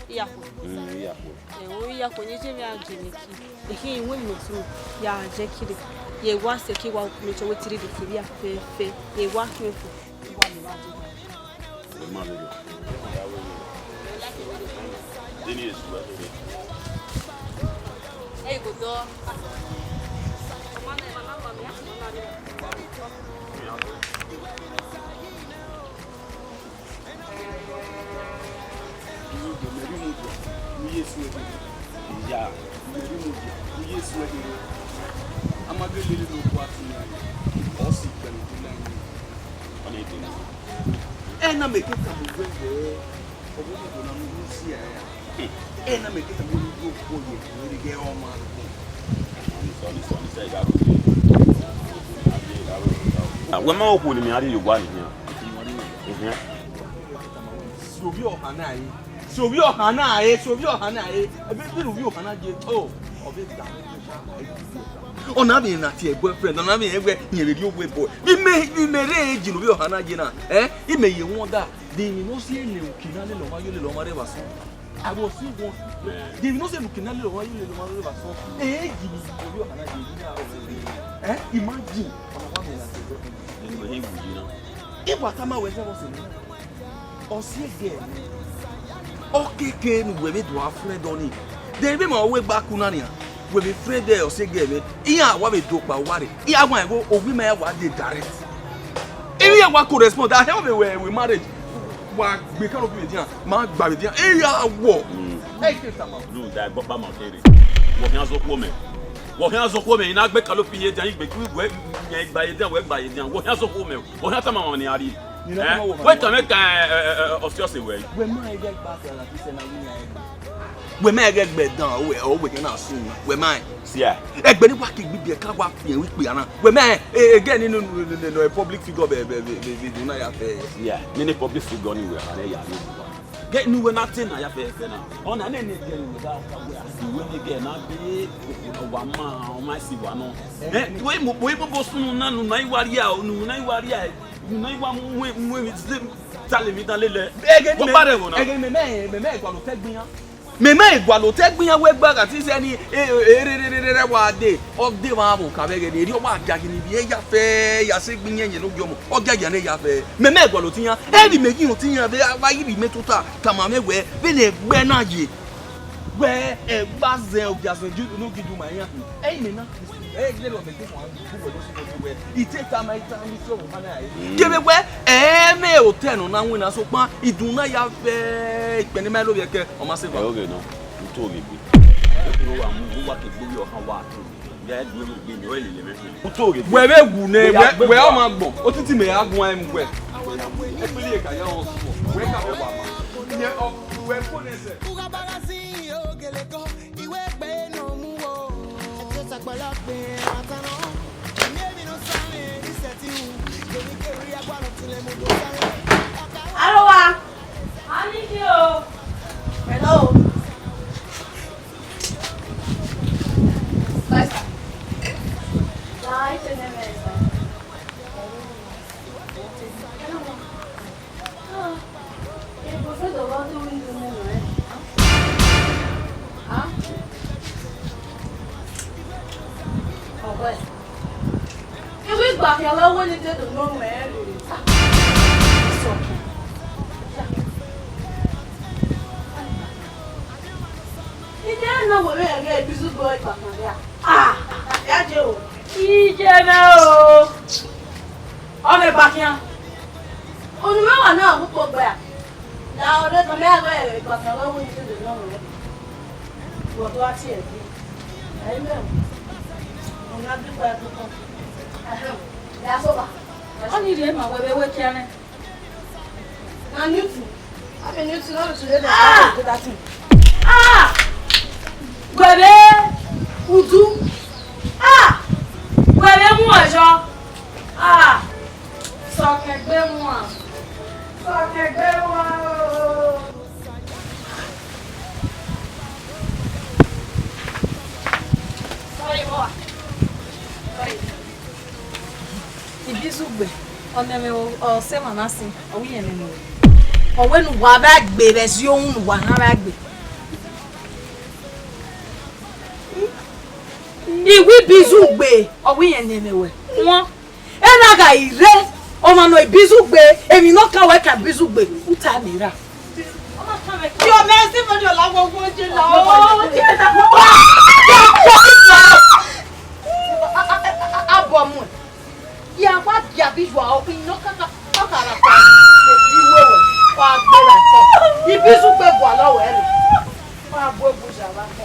Iyakhuo. Mm, iyakhuo. Ẹ, o iyakhuo ne je vbe a je ne ki. Ekhi iwinna ne ọ sunu, ya je kiri. Ye wa sẹ ke wa make sure wẹ te rhie de kiri a fẹfẹ. Ye wa khian fo. Wẹ ma vberriọ. Deni Jesu wẹ vberriọ. Ẹ i go dọ. Iya, a ma gele lele ne okhuo a tu iran, ọ si kpẹlẹ otu na yin. Ọ na ete na. Ẹ na mẹ ke tama wẹ wẹ, ọ vbe obodo na mu unu si ẹre ra? Ẹ na mẹ ke tama wẹ ne u do khuo ye, wẹ ne ọ ma rhie. Wẹ ma okhuo ne mẹ a rhie ye owa ni khian. Ehẹn. Si ovbi ọha na re, si ovbi ọha na re, si ovbi ọha na re. Ebe, ebe ne ovbi ọha na ye, o, ọ vbe da. Ọ na vbe na tie boyfriend, ọ na vbe rẹn wẹ rẹn vbe rrie owe boy. Vbe imẹ, vbe imẹ rre age ne ovbi ọha na ye na, ẹ? Imẹ ye wonder, de emwi ne ọ si ne uki na lele ọmwa yo lele ọmwa rre vbe asọn. I was still wondering. De emwi ne ọ si ne uki na lele ọmwa yo lele ọmwa rre vbe asọn. Age ni ovbi ọha na ye, ẹ? Imagine, ọ na wa vbe na tie boyfriend. Inu ehe wu yi na. Iwa tama wẹ zẹ vbọ sẹ nẹ. Ọ si ẹgẹ mwẹ. Ọ keke ne uwẹ vbe do a friend ọnii. De vbe ma wẹ gba ku na nian, wẹ vbe friend ẹ, ọ si ẹgẹ mwẹ. Iran wa vbe do kpa uwa rre. Iran wa ẹghẹ owi ma wa de direct. Iran wa correspond. A hẹ vbe wẹ, wẹ marriage. Wa gbe karo bi vbe dian, ma gba vbe dian. Iran wọ. Ẹ ke tama. Lu da ẹgbọ kpa ma kere. Wọ khian zọ khuo mẹ. Wọ khian zọ khuo mẹ, I na gbe karo fi ye dian, igbe ku wẹ gba ye dian, wẹ gba ye dian. Wọ khian zọ khuo mẹ. Wọ khian tama ma ni a rhie. Ni nọ, eh? Wẹ tama ka, eh, eh, eh, ọfiọse wẹ. Wẹ ma ẹghẹ gba sẹ na ti sẹ na wi yan ẹgbẹ. Wẹ ma ẹghẹ gbe dan, ọ wẹ, ọ wẹ kẹ na sun. Wẹ ma. Sia. Ẹgbẹ ni wa ke gbibiẹ ka wa fian wi kpia na. Wẹ ma, eh, eh, ẹghẹ ni no, no, no, no, no, public figure be, be, be, be, be, do na ya fẹ. Sia. Ni ni public figure ni wẹ, a ya ni wa. Gẹ ne uwẹ na te na ya fẹ fẹ na. Ọ na nene gẹ ne uwẹ gha ka wẹ a si uwẹ ne gẹ na be wa ma, ọ ma si wa nọ. Eh, wẹ mo, wẹ mo bo sunu na nu na i wa ria, nu na i wa ria, nu na i wa mu, mu, mu, tale mi dan lele. Ege ni Wọ me, kpa rẹ vbo na? Ege ni me, me, me, me gualọ otọ ẹgbin yan. Me, me gualọ otọ ẹgbin yan wẹ gba gha ti sẹ ni, e, e, e, re, re, re, re, re, wa de, ọ de wa vbo ka vbe ghe ni, eri ọ wa dia ghi ni vbe ya fẹ, ya sẹ ẹgbin yan yẹn ne ogiọmọ. Ọ giagia ne ya fẹ, mẹ mẹ gualọ otiyan, ẹ vbe imẹ ghi rẹn otiyan vbe avbe a ghi vbe imẹ tota tama mwẹ wẹẹ, vbene ẹgbẹ na ye, wẹẹ ẹgbazẹ ogiazẹ ne u ghi du ma iran hin, ẹ i mẹ na, ẹ i ghi rhie ọmọ ẹgbẹ fua, u wẹ ne ọ sẹ wẹẹ, I te tama itan ni sẹ ọmwa na ẹre. Kevbe wẹẹ, ẹ mwẹ otọ ne ọ na winna, sokpan idun na ya vbe ikpẹn ne ma lovbiẹ kẹ, ọ ma sẹ eva. Ẹ, oghe nọ, u to ghe egbe. Ẹ kuru wa mu, u wa ke gbe ovbi ọkhan wa to. Wẹ vbe wu nẹ, wẹ, wẹ ọ ma gbọn, otiti mẹ ya guan ẹmu wẹ. Ekpili ka ya ọ sọ, wẹ ka vbe wa ma. Yẹ ọ, wẹ ko nẹ sẹ. Aro wa. A ni khin o. Hello. Ọwẹ. Iwu igba khian vbe wẹ ne I te do nọ mwẹ rere. Isọkẹn. I de na wẹ vbe ẹghẹ ibizu gbe igba khian vbe a. Ah, ya je o. I je mwẹ o. Ọ vbe gba khian. Unu mwẹ wa na ọghe ukpo gbe a. La ọre tọ mẹ ẹghẹ igba khian vbe wẹ ne I te do nọ mwẹ. Wọ do a tie ẹre. Amen. Ọna gbe igba ẹkpokpọ. Ahem. Ya sẹ owa. Ọni rhie ma wẹ vbe wẹ khian nẹ. Na Newton. Abi Newton, na Newton, na Newton. Ah! Wẹ vbe udu. Ah! Wẹ vbe mu ẹzọ. Ah! Sọkẹn gbe wan. Sọkẹn gbe wan o. Ibizu gbe, ọ nẹ mwẹ o, ọ sẹ emwa na sin, ọ wẹ irẹn nẹ mwẹ o. Ọ wẹ ne uwa vbe gbe vbe ẹzi ohun ne uwa na vbe gbe. Iwu ibizu gbe, ọ wẹ irẹn nẹ mwẹ wẹ. Wọn. Ena gha i rre, ọmwa nọ ibizu gbe, emwi ne ọ kan wẹ kan ibizu gbe, u ta ni ra. Yo, mẹ si mo di ọla wo wo je la o. Abọ mu. Ya wa dia bi ju a o, ino kaka, kaka ra fa. Iwe we, wa gbe ra fa. Ibizu gbe gua lọ wẹ re. Wa bu ebu ja wa kọ.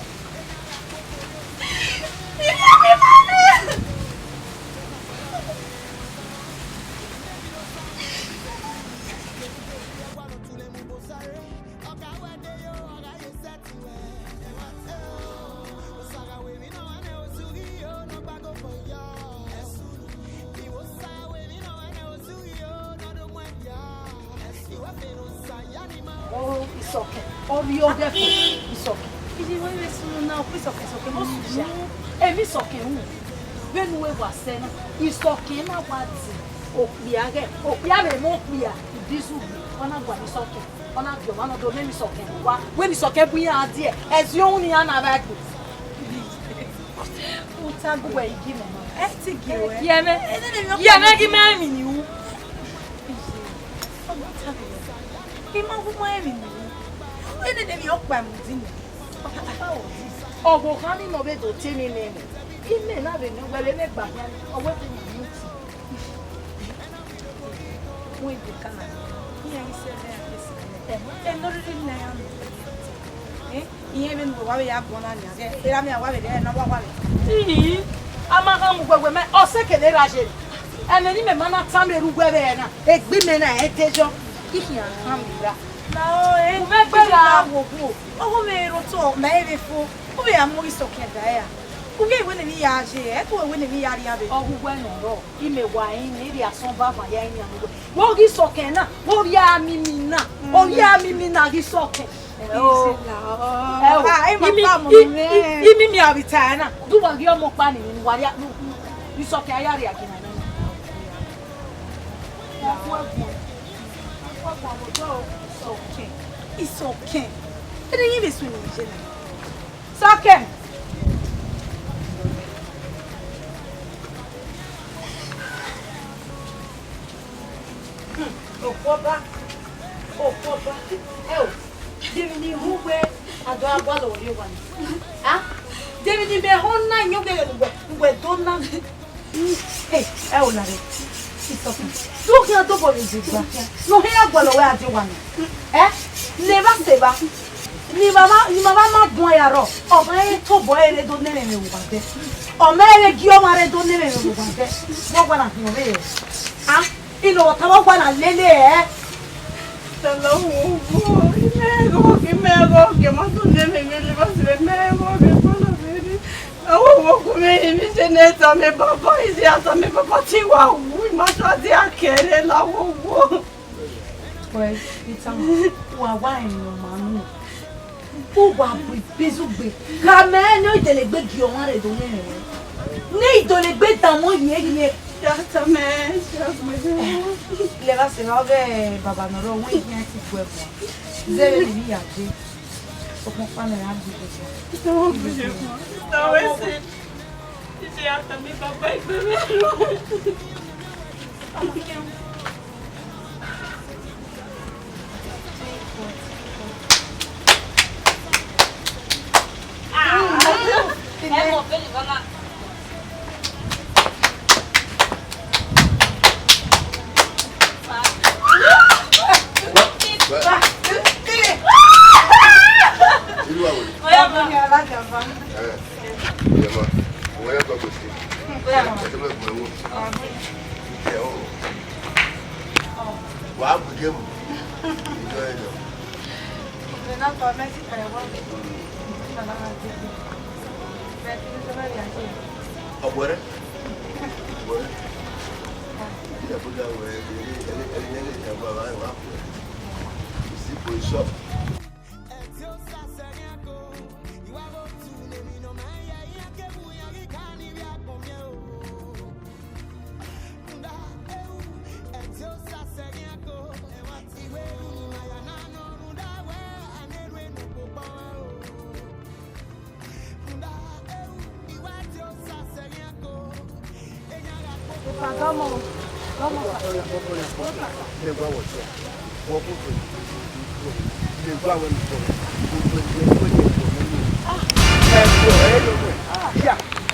Ọ, Isọkẹn, ọ rhie ọghẹ fo, Isọkẹn. Iye wẹ vbe sunu na, ọ ku Isọkẹn, Isọkẹn, mọ sunu. Emwi Isọkẹn ru. Vbene uwẹ wa sẹ na, Isọkẹn na wa di okpia ghẹ, okpia vbe emọ okpia, ibizu gbe, ọ na gualọ Isọkẹn, ọ na gie ọmwa nọ do mẹ emwi Isọkẹn wa, wẹ ne Isọkẹn bu iran die, ẹzi ohun ne iran na vbe gbe. Uta gu wẹ igi mẹ ma. Ẹ ti gie wẹ. Yẹ mẹ. Yẹ mẹ ghi mẹ emwi ni ru. I ma gu ma emwi ni ru. Ene ne mi ọkpa mu di nẹ. Ọvbokhan ni nọ vbe do tie ni nẹ. Imẹ na vbe ne wẹ vbe ne gba khian. Ọ wẹ te ni mu ti. Wẹ de kana. Iran ghi sẹ ẹmwẹ a ke sẹ ẹmwẹ. Ẹmwẹ, ẹmwẹ rhirhi ne iran mu. Eh? Iran vbene uwẹ wa vbe ya guan na nian, ghẹ, erha mẹ a wa vbe rhie ẹre ne ọ wa wa vbe. Ii, a ma gha mu wẹwẹ mẹ, ọ sẹ ke ne erha ye. Ẹmwẹ ne imẹ ma na tama erha uwẹ vbe ẹre na, egbe imẹ na ẹdẹ yọ, I khian khama erha. Na o, eh, u mwẹ gbe gha wo obo, ọghe mwẹ rre otọ, mẹ i vbe fo, u vbe ya mu Ghisọkẹn da ra? U ghi wẹ ne emwi ya ye, ẹ, u wẹ ne emwi ya rria vbe. Ọghe uwẹ nọ rrọọ, imẹ wa rin ne erriọ asọn vava ya rinmwian ne uwẹ. Vbe ọ ghi Ghisọkẹn na, vbe ovbi a mimi na, ovbi a mimi na Ghisọkẹn. Ẹ o. Ẹ o. Ah, ẹ ma imi, tama I, mwẹ. I, imimi a vbe ta ẹre na, du wa ghi ọmọ ọkpa ni, wa rria, Ghisọkẹn a ya rria gie na nọ. Isọkẹn. Isọkẹn. Ẹdẹ yẹn vbe sunu ye na. Isọkẹn. Hmm, okhuo ọba. Okhuo ọba. Ẹ o. De emwi ne I hu wẹ a do gha gualọ ruẹ rrie owa na? A? De emwi ne imẹ họn na yan uwẹ, uwẹ do na? Hey, ẹ o lare. Isọkẹn. Do khian dobọ vbe egbe gba. Ne ọ hia gualọ wẹ a die owa na. Ẹ? Ne evba sẹ evba. Ne ima ma, ne ima ma ma guan ya rrọọ. Ọ ma he tobọ ẹre do ne ẹmwẹ vbe owa dẹ. Ọ ma he gie ọmwa rre do ne ẹmwẹ vbe owa dẹ. Wẹ ọgua na khian vbe rẹ. A? Ino wọ tama ọgua na lele ẹ. Tala wo wo, imẹ gho, imẹ gho, ke ma tun ne mẹ mẹ le ba se mẹ gho, ke ma na mẹ ni. Awo wo ku mẹ, imi je ne tama baba, ije a tama baba ti wa wu, ima ta dia kere la wo wo. Wẹ, Peter, wa wa ẹmwẹ ọma nu. Uwa bu ibizugbe. Gha mẹ ne Idolegbe gie ọmwa rre do nene ruẹ. Ne Idolegbe danmwẹ hiehie. Ya ta mẹ, ya ta mẹ. Lẹ vba sẹ vba ọghe baba ne ọ rre ọmwa, ihian ti gu ẹre guan. Zẹ vbene I ya dee. Sokpan ọkpa nọ ya gbe ibizugbe. Sokpan ọkpa nọ ya gbe ibizugbe. Wa bu game. Enjoy it. Ọgwẹrẹ. Ọgwẹrẹ. Ìyá bó dá wẹ̀ ẹ́, ẹ́, ẹ́, ẹ́, ẹ́, ẹ́, wà, wà, wà. Ìsìnkú ìṣọ́.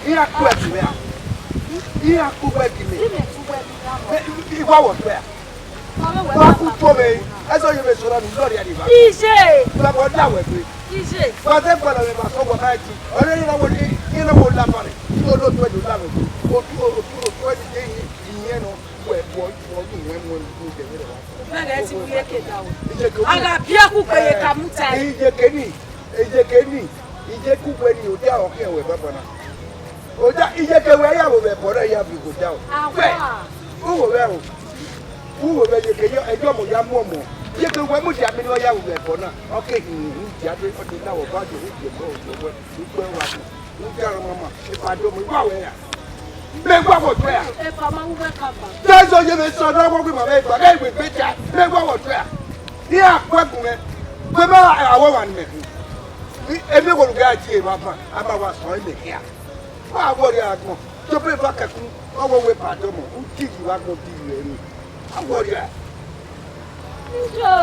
Iran ku ẹki mwẹ a, iran ku wẹ gi mẹ, I wa wọ tuẹ a. Wa ku tuo mwẹ, ẹzọ ye vbe sọra nu lọrria ni va. Ije. Wa wọ da wẹ gbe. Ije. Wa de gbọlọ mwẹ ma sọ wọ ma ji. Ọre ni na wo ni, ni na wo la mare. Ni o lo tuẹ ni o la wẹ gbe. O tu, o tu, o tuẹ ni de yi, iyẹn nọ. Wẹ, wọ, wọ ni wẹ, wẹ ni de wẹ. Mẹ ghẹ ti wu ye ke da o. Ije ke wu. A gha biẹ ku gbe ye ka mu ta. Ije ke ni. Iyeke ni, iyeke uwẹ ni, odia ọ khian wẹ banbanna. Odia, iyeke wẹ ya vbe ẹbọ na ya vbe igho dia o. Wẹ, uwẹ vbe o, uwẹ vbe iyeke yọ, ẹyọ ọmọ ya mu ọmọ. Iyeke wẹ mudia mi ne ọ ya vbe ẹbọ na, ọ ke hin hin dia de, ọ de na wọ ba de, u de mọ, u de wẹ, u kpẹ wa. Uja rọ mama, epa do mu, I wa wẹ ra? Mẹ wa wọ tuẹ ra? Epa ma wu wẹ ka ba. Jesu ye vbe sọ na wọ gbe ma vbe gba, ghẹ iwegbe dia, mẹ wa wọ tuẹ ra? Iran kpẹ gun mwẹ, wẹ ma awọ wa ni mẹ gun. Emẹ wọ lu gha tie evba ban, a ma wa sọn imẹ khian. Wa wọ rria agbọn, Job eva kẹkun, ọ wẹ wẹ epa do mu, u diri vbe agbọn diri ẹre. A wọ rria. Ijo,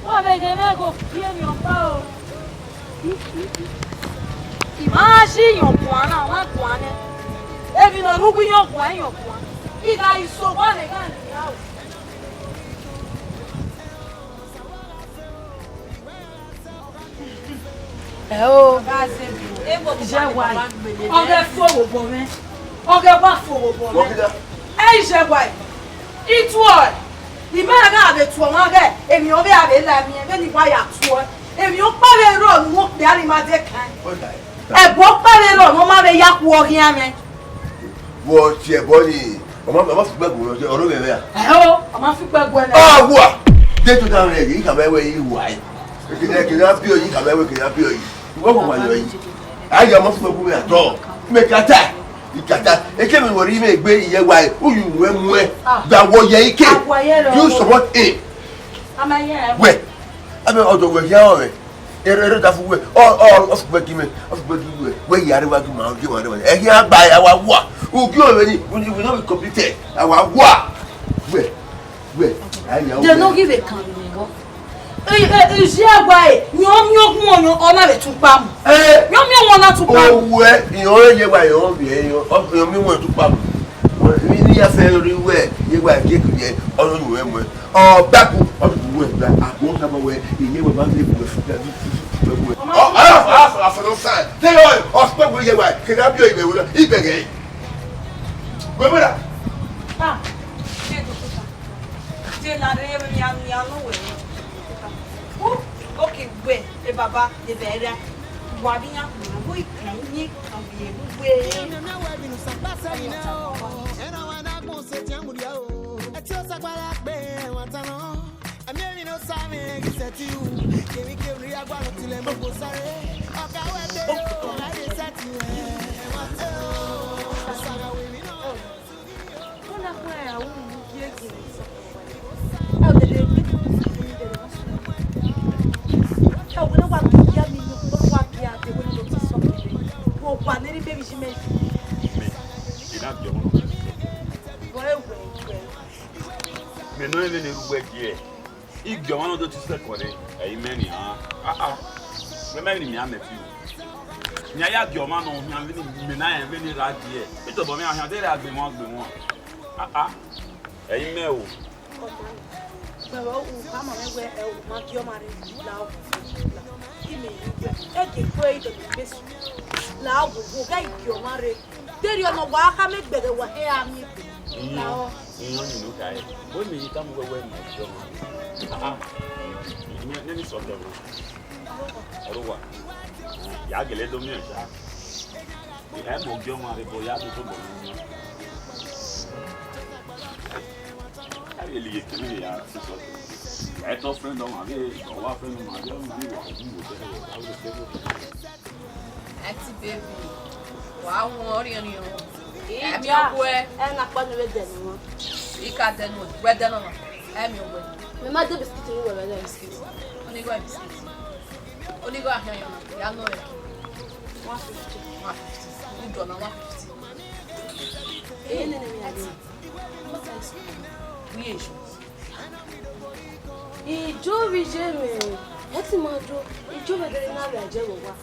wa vbe ghe mwẹ ghe okpia emwi ọkpa o. I ma gha yi iyọnguan na, wa guan nẹ. Emwi ne ọ rre uwu iyọnguan, iyọnguan. I gha yi sẹ owa ne gha nia o. Ẹ o, iye wa yi. Ọghe fo vbe obọ mwẹ. Ọghe wa fo vbe obọ mwẹ. Ẹ Iye wa, I tuẹ, I ma gha vbe tuẹ ọmwa ghẹ, emwi ọ vbe a vbe la miẹn, vbene I wa ya tuẹ, emwi ọkpa vbe rrọọ ne okpia ni ma de kan. Ẹbọ ọkpa vbe rrọọ ne ọ ma vbe ya khuọ khian mwẹ. Vbọ tie ẹbọ ni, ọ ma, ọ ma fi ukpẹ gu ọrọre mwẹ ra? Ẹo, ọ ma fi ukpẹ gu ẹmwẹ. Ọ wa, de tota mwẹ, I khama wẹ I wa ẹe. Ekene, ekene a biẹ ọre, I khama wẹ ekene a biẹ ọre. Wẹ wa wa yọ ẹe. A ya ma fi ukpẹ gu mwẹ at all. Mẹ ka ta. Ikata, ekevbe ne uwẹ rhie mwẹ egbe iye wa, uyu ruẹ muẹn, da wọ ye ike. You support him. Wẹ, abẹ ọdọ wẹ hia ọrẹ. Ere, ere da fu wẹ, ọ, ọ, ọ fu gbẹ gi mwẹ, ọ fu gbẹ gi wẹ, wẹ ya re wa gi ma, gi wa re wa. Ẹ hia ba ya wa wa. Ugi ọrẹ ni, we, we no be competent. A wa wa. Wẹ, wẹ, a ya. They no give a can. Iye wa ẹre, yọ miẹn ogun ọyọn, ọ na vbe tukpa mu. Eh. Yọ miẹn wọn na tukpa mu. Owẹ, irẹn ọre ye wa, irẹn ọre, irẹn ọre miẹn wọn tukpa mu. Ni ya fẹ ri wẹ, ye wa ke ku ye, ọ no wẹ mu. Ọ baku, ọ bu wẹ gba, a ko ta wẹ, iye wa ma vbe bu wẹ. Ọ, a, a, a, a, fọlọ sa. Te ọ, ọ sọ wẹ ye wa, ke na bi ọ ibe wẹ, ibe gẹ. Wẹ mọ na. Ah, ye do kota. Je la rre vbe iran, iran ne uwẹ. U, oke wẹ, e baba, de vbe ra. Wa vbe iran, ma bo ikan yi, a vbe ru wẹ. Mẹ, I na biẹ ọmwa nọ. Mẹ nọ ẹmwẹ ne erha uwẹ gie. I gie ọmwa ne ọ do te second re, ẹ i mẹ nian. Ah, ah. Wẹ mẹ vbene I miẹn mẹ fi o. Mẹ ya gie ọmwa ne ọ hian vbene imẹ na rẹn vbene erha gie. Etobọ mwẹ a hian, deghẹ a gbe wọn, a gbe wọn. Ah, ah. Ẹ i mẹ o. Wẹ vbe u khama mwẹ wẹ ẹ u ma gie ọmwa rre la ogu. Imẹ i wẹ, ẹ gie kue i dọdọ ikpesu. La ogu, ghẹ i gie ọmwa rre. Deghẹ ọ nọ wa khama egbe ghẹ wa he a miẹn egbe. Iran, iran ni no khae. Bo mi yi tama wẹ wẹ ma gie ọmwa. Ah, ah. Mẹ, mẹ ni sọ tẹ wẹ. Ọre uwa. Ya gele do miẹn sha. Ẹ mọ gie ọmwa rre, but ya do tobọ. A vbe le ye kiri ya sisọ. Ya tọ friend ọmwa, a vbe wa friend ọmwa, a vbe ọmwa ni wa gu wo tẹ, a vbe tẹ. Aunty baby, wa wọn ọriọnriọn. Ẹ miẹn ọguẹ. Ẹ na kpa ne vbe dẹ ne wọn. I ka dẹ nuẹ, wẹ dẹ nọ na. Ẹ miẹn ọguẹ. Mẹ ma de biscuit ni wẹ vbe dẹ biscuit. Onigho biscuit. Onigho ahian yọ na, ya nọ rẹ. One fifty. One fifty. Udu na one fifty. Ee, nene mi adi. Uye ijo. Ijo vbe iye mwẹ, ẹ ti ma do, ijo vbe dede na vbe aje vbe owa.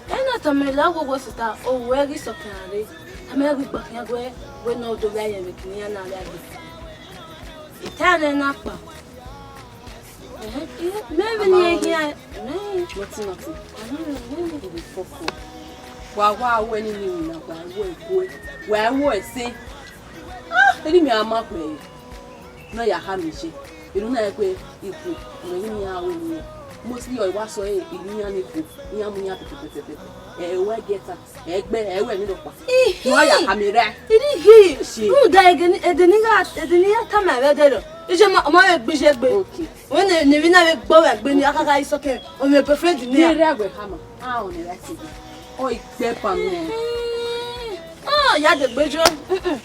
Ẹ na tama la oghogho sita, ovbi uwẹ ghi sọkẹn ra rre, tama ẹre ghi gba khian guẹ, wẹ ne ọ do vbe ayẹn vbe kini iran na vbe agbọn. Ita nẹ na kpa. Ẹhẹn, mẹ vbe ne iran khian, mẹ. Nothing, nothing. Ẹhẹn, mẹ. You dey fuck up. Wa wa wẹ ni ni na, wa wẹ ẹguẹ, wa wẹ ẹse. Ah, eni mẹ a ma kpẹ. Na ya khama iye, erhunmwu na i kue ikhuo, mẹ ghi iran ru emwi. Mostly, ọ wa sẹ ọre, iran ni ikhuo, iran mu iran pẹpẹpẹpẹpẹ. Ẹ, wa gie ta, ẹ gbẹ, ẹ ru emwi nọkpa. Ihi! Ne ọ ya khama erha. Ihi! Shi. Rhunmwuda ẹdẹ ne, ẹdẹ ne I gha, ẹdẹ ne I ya tama ẹre ẹdẹrọ. Iye ma, ọ ma vbe gbe iye egbe. Okay. Wẹ ne, ne emwi na vbe gbe ọmwa egbe ni, a kha gha sọkẹn, ọ mwẹ boyfriend ni. Ne erha wẹ khama, a ọ ne erha ẹse. Ọ i gbe ẹban nẹ. Ah, ya degbe yo. Mm-mm.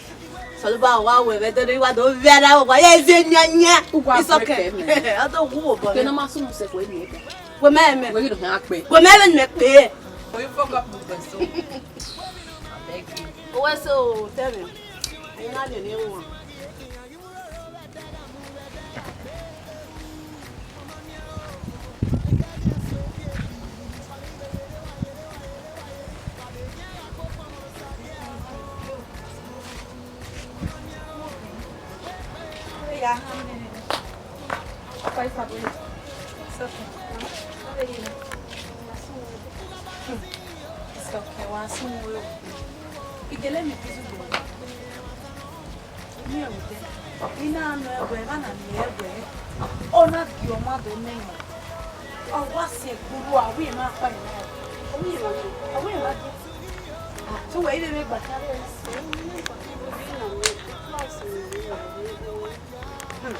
Sọlọba wa wẹ vbe dọdọ, I wa do vẹ ara wa ya eze nyanya. Uwa isọkẹn. Break ẹ mẹ. A do wu obọ. Kẹ na ma sunu sẹ kue ni ẹga. Wẹ mẹ mẹ. Wẹ ghi do hẹn akpẹ. Wẹ mẹ mẹ mẹ kpe. Oyi fuck up my best. I beg you. Owẹ so tell me. Ẹyin na lele ne wọn. It's okay, wa sunu we. Igele mi bizu gbe. Miẹn odẹ, I na nọ ẹwẹ, emwa na miẹn ẹwẹ, ọ na gie ọmwa do nẹ emwa. Ọ wa si ẹgburu, a wẹ emwa kpa emwa. A wẹ emwa, a wẹ emwa gie. Te uwẹ i vbe vbe gba khian vbe? Hmm.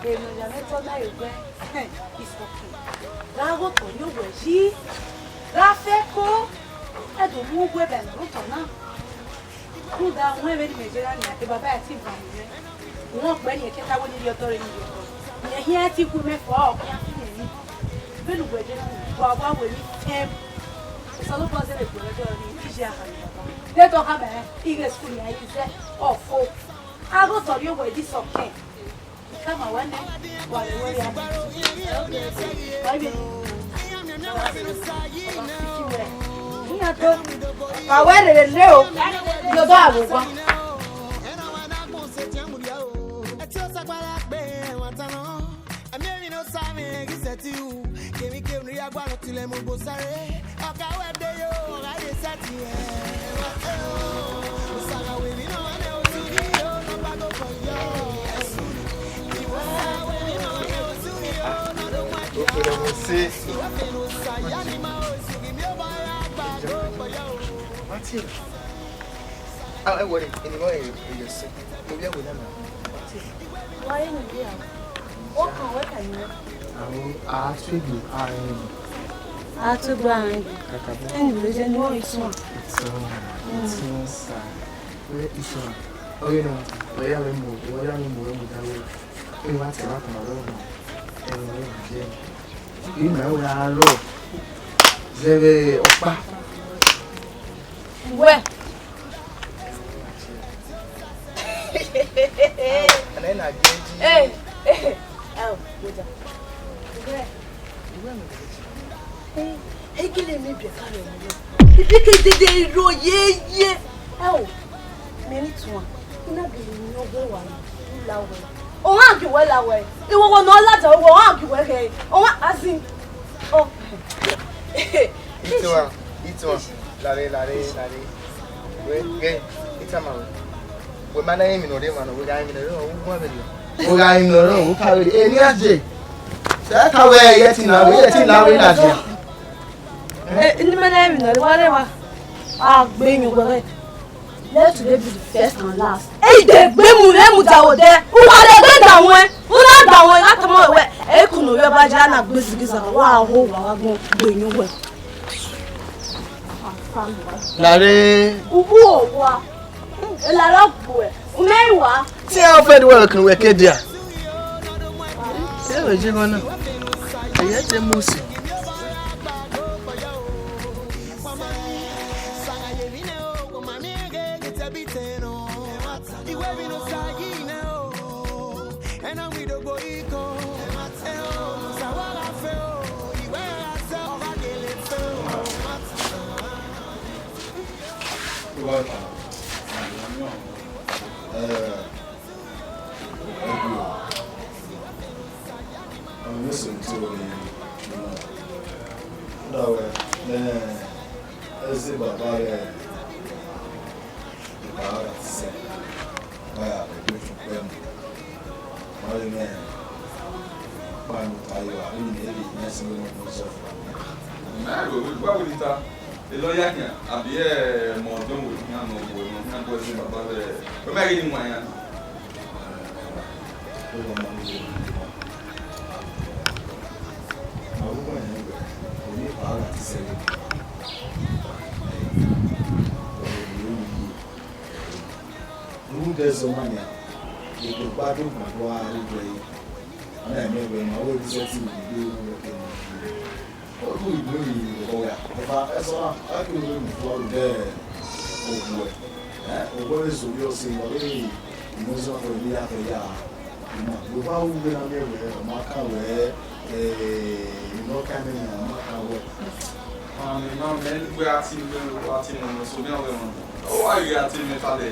Emwi ne ọ ya mwẹ tọ na ye wẹ, hmm, it's okay. Gha ghe otọ ye owẹ yi, gha fẹ ko, ẹdẹ mu uwu ẹbẹ ne ọ rre otọ na. Rhunmwuda wẹ vbene imẹ ye na nia, e baba ya ti van mwẹ. Uhunmwu ọkpẹ ni ẹkẹta wẹ ne I rhie ọdọ re, ne I rhie ọdọ. Rẹn khian te I gu mwẹ fo, ọ khian fi mwẹ emwi. Vbene uwẹ ye na nia, wa wa wẹ emwi fẹẹn. Osanobua zẹvbe gbe ẹdẹ ọre, I ye a khama baba. Te ọ khama ẹre, I ghe school ya ye zẹ, ọ fo. A ghe otọ rrie owẹ ye sọkẹn. I khama wẹ nẹ, wa vbe wẹ ya. Wa vbe, wa vbe fiki wẹ. Iran do. Wa wẹ rere le o. Yo do a wo gua. Ẹmwẹ emwi ne Osa mwẹ ghi sẹtin ru, kevbe kevbe ne I ya gualọ tilẹ mu ogbo sare. Ọka wẹ de yo, ọ gha ye sẹtin ẹn. Osa gha wẹ emwi ne ọ mwẹ ne otu ghi yo, ne ọ gba go fọ yo. Iwẹ gha wẹ emwi ne ọ mwẹ ne otu ghi yo, ne ọ do wan dia. Iwẹ fẹ ne Osa ya ni ma osu ghi miẹn obọ ra gba go fọ yo. Matthew. Ah, ẹ wọrẹ, eni mọ ẹ yọ sẹ. Mo bi ẹwe na na. Wa ye ni bi a. O kan wẹ kan ni. Aro, a tuegbe a rẹn. A tuegbe a rẹn. Kakabọ. Ẹni vbe je ni wọ́n ituan. Ituan, ituan sa. Wẹ ituan. Ọghe na, ọ ya vbe mu, ọ ya vbe mu, ọ mu da wẹ. Ẹ wa tẹ wa kan ọrọ na. Ẹ wẹ je. Ina wẹ arọ. Zẹvbe ọkpa. Wẹ. Ana na gbe ji. Eh, eh, eh. Ao, go da. Wẹ. Egele mi biẹ ka rẹ ọmọ. Ibi ke dede iro ye ye. Ao. Mẹ ni tuan. I na gele ni ọghe wa na. I la wẹ. Ọmwa gie wẹ la wẹ. Iwowo ne ọ ladian wẹ, ọmwa gie wẹ ghẹ. Ọmwa azin. Oh. Ituan, ituan. Lare, lare, lare. Wẹ, ghe, I tama wẹ. Wẹ ma na emwi ne ọ rre emwa nọ, wẹ gha emwi ne ọ rre, ọ wu vberriọ. Wẹ gha emwi ne ọ rre, ọ wu ka vberriọ. Eni a je. Sẹ ka wẹ, ye ti na, wẹ ye ti na, wẹ na dia. Eh, eni ma na emwi ne ọ rre, wa rre wa. A gbe yin wẹ. Let today be the first and last. Ẹ i de gbe mu, ẹ mu da wẹ odẹ. U wa de gbe da wẹ. U na da wẹ, a tama wẹ. Ẹ i kunu yọ ba ja na gbe zigiza, wa ho wa wa gbọn gbe yin wẹ. Lare. Ubu owa. Elara gbuẹ. Ume wa. Te a ofẹnd wẹ khin wẹ ke dia. Te wẹ je gọ na. Ẹyẹ te Mosi. Ọmọ ne sẹ otọ rre, da wẹ ne ẹzẹ baba rẹ, baba rẹ sẹ, wẹ ya vbe gbe fun kpẹ mu. Wẹ rẹ mwẹ kpa ne u ta ye wa, vbene e vbe yan ẹse vbe ne ọ sẹ fua. Mẹ rẹ wẹ, wẹ wẹ ta, elọ ya khian, abi ẹ mọ ọdọn wẹ khian nọ, wẹ nọ khian bu ẹzẹ baba rẹ, wẹ mẹ ghi ni wan iran. Rhunmwuda ẹzọ ọmwa nian, egbe ọkpa do gbangba ru wẹ yi. Ọ na miẹn wẹ ma wẹ vbe sẹtin vbe igbe ru wẹ ke ma. Ọ gu igbe vbe ọgha. Ọba ẹzọ na, a kere wẹ mu fua rhunmwuda oguẹ. Ẹ, oguẹ vbe zẹ ovbi ọse, ọ vbe mu ẹzọ ọkpa vbe ya fẹ ya. Ima, wẹ wa ru vbene a miẹn wẹ, ọ ma kan wẹ, eh, emwi ne ọ kan nẹ, ọ ma kan wẹ. Amen, amen. Wẹ a ti, wẹ a ti mu ọmọ so, mẹ ọghẹ mọ. Ọ wa ghi a te mẹ fadẹ,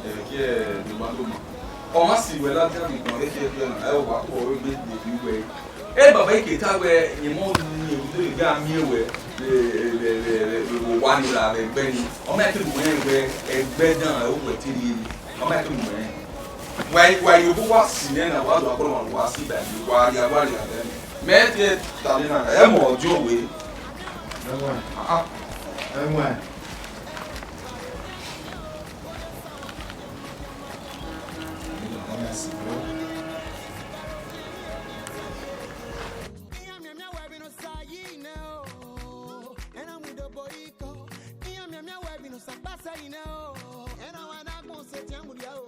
eh, ke, eh, doma doma. Ọ ma si wẹ ladian vbe igbọn vbe khiẹkhiẹ na, ẹ, wa khuọ egbe de vbe uwẹ. E baba, I ke ta wẹ, iyẹn mọ ni, e vbe gha miẹn wẹ, vbe, vbe owa ni ra vbe ẹgbẹ ni. Ọ ma ke mu ẹn wẹ, ẹgbẹ dan, ẹ, uwẹ te rhie ni. Ọ ma ke mu ẹn. Wa, wa ye obu wa si nẹ na, wa do agbọn wa si ba yi, wa ya wa ya bẹ mẹ. Mẹ te ta ni na, ẹ mọ ọjọ we. Ẹwẹn. Ah, ah. Ẹwẹn. Iran miẹn miẹn wẹ vbene Osa yi nẹ o, ẹna mu idobo ikọ. Iran miẹn miẹn wẹ vbene Osa kpasẹ yi nẹ o, ẹna wa na gbọn Osa etian mudia o.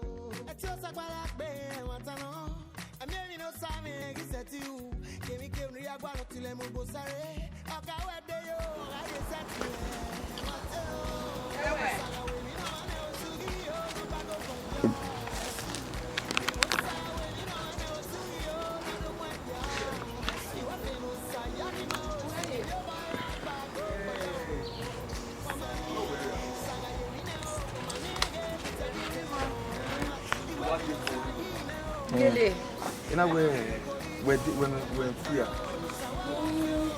Ẹti Osa kpara gbe ẹmwata nọ, ẹmwẹ vbene Osa mwẹ ghi sẹtin ru, kevbikevbi ne I ya gualọ tilẹ mu Osa rre, ọ ka wẹ de yo, ọ gha ye sẹtin rẹ. Lele. Ena wẹ, wẹ di, wẹ, wẹ fia.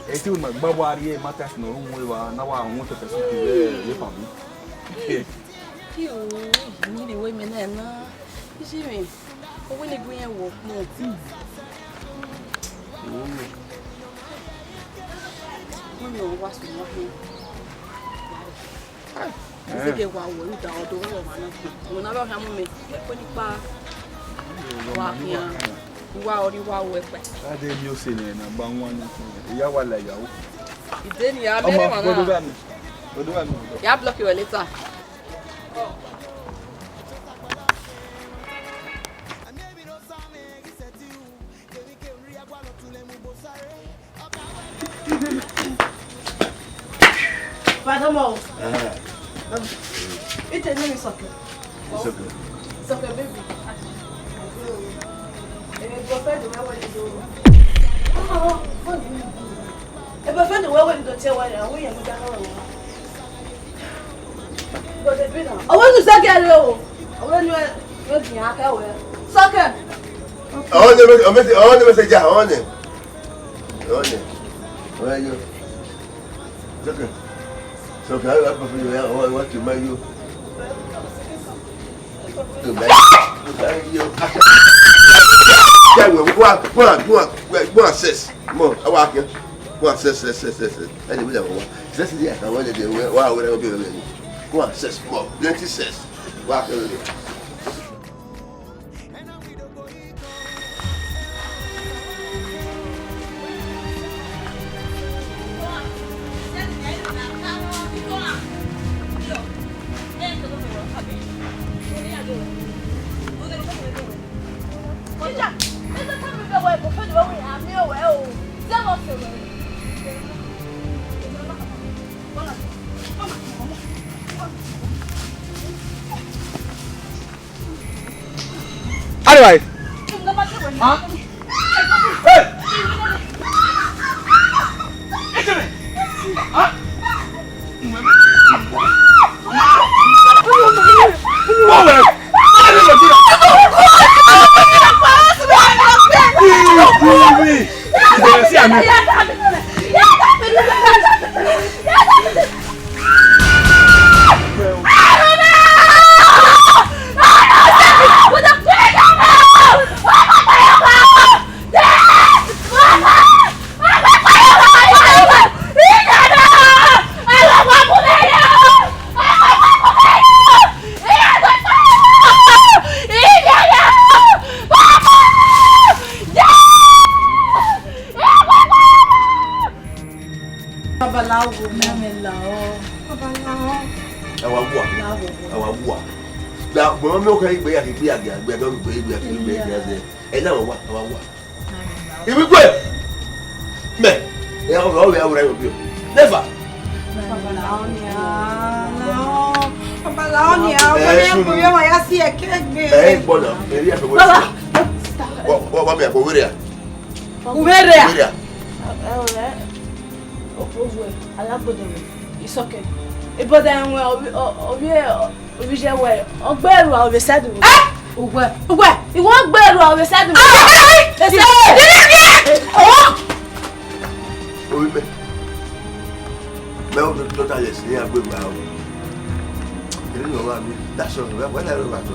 Ẹ i te wẹ ma gba wa rrie ma ta si nọ ru mu evba na wa wọn pepper soup vbe, vbe family. Ki o, mi rhie uwu mẹ na na. Isi mwẹ, owu ni gu iran wọ kpọ. Wẹ mẹ wa sunu ọkpa. Zẹgẹ wa wẹ, u da ọdọ wẹ ọmwa na. Wẹ na vbe ọhian mu mẹ, wẹ kpe ni kpa. Wa khian. Uwa ọre uwa wẹ kpẹ. Ade mi ose nẹ na gba wan ni. Iya wa la ya o. Ide ni ya mere ọmọ, wa na. Odo ba mi. Odo ba mi. Ya block you later. Father Mo. Eh. Ite name is okay. It's okay. It's okay, baby. Eh, boyfriend, where were you? Oh, what do you do? Eh, boyfriend, where were you? Don't tell why. I will you down. Ọwẹ nu sẹkẹ rẹ o. Ọwẹ nu ẹ, nu ẹ din akẹ wẹ. Sọkẹ. Ọwọ ne mẹ, ọwọ ne mẹ sẹ ja, ọwọ ne. Ọwọ ne. Ọwọ yo. Sọkẹ. Sọkẹ, ayo, ayo, ayo, ayo, ayo, ayo. Kẹwẹ, go and, go and, go and, go and, go and sex. Mo, awa kẹ. Go and sex, sex, sex, sex, sex. Ẹni mi dàgbà wá. Sex ni àtàwọn ẹni wa wẹrẹ ọbẹ rẹ ni. Go and sex, mo, plenty sex. Wa kẹ rẹ. Otherwise. Huh? Hey! Huh? Babaláwo, mẹ́rin là ọ́. Babaláwo. Àwa wà. Láwo. Àwa wà. Da, bọ̀wọ́ mi ò kẹ́ ìgbéyàwó, ìgbéyàwó, ìgbéyàwó, ìgbéyàwó, ìgbéyàwó. Ẹ náà wà, àwa wà. Ìwé gbé. Mẹ. Ẹ ọ̀rọ̀ ọ̀rọ̀ ẹ wúrẹ́ yóò bí o. Never. Babaláwo ni a. Babaláwo ni a. Ẹ ọmọ yẹn sùn. Kò yẹ wá yá sí ẹ̀kẹ́ gbé. Ẹ gbọ́dọ̀. Ẹ rí ẹ̀fẹ̀ wọ́n. Baba. Wọ́n, wọ́n, wọ́n mi ẹ̀kọ́ wéré à. Wéré à. Wéré à. Ẹ, ẹ, ẹ, ọ̀pọ̀ òwe, alágbòdo rẹ̀, ìsọkẹ̀. Ìbọ̀dà ẹ̀wọ̀n, orí, o-, orí ẹ̀, orí jẹ́ wẹ̀, ọgbẹ́ ẹ̀rù àwọn ọ̀rẹ́ sẹ́dùn. Ẹ! Ògbẹ́. Ògbẹ́. Ìwọ gbé ẹ̀rù àwọn ọ̀rẹ́ sẹ́dùn. Ẹ! Ẹ! Ẹ! Ẹ! Ẹ! Orí mẹ. Mẹ o dọta yẹ si ya gbe gba o. Ere ni ọmọ mi da sọ, wẹ wẹ lẹrọ ba tọ.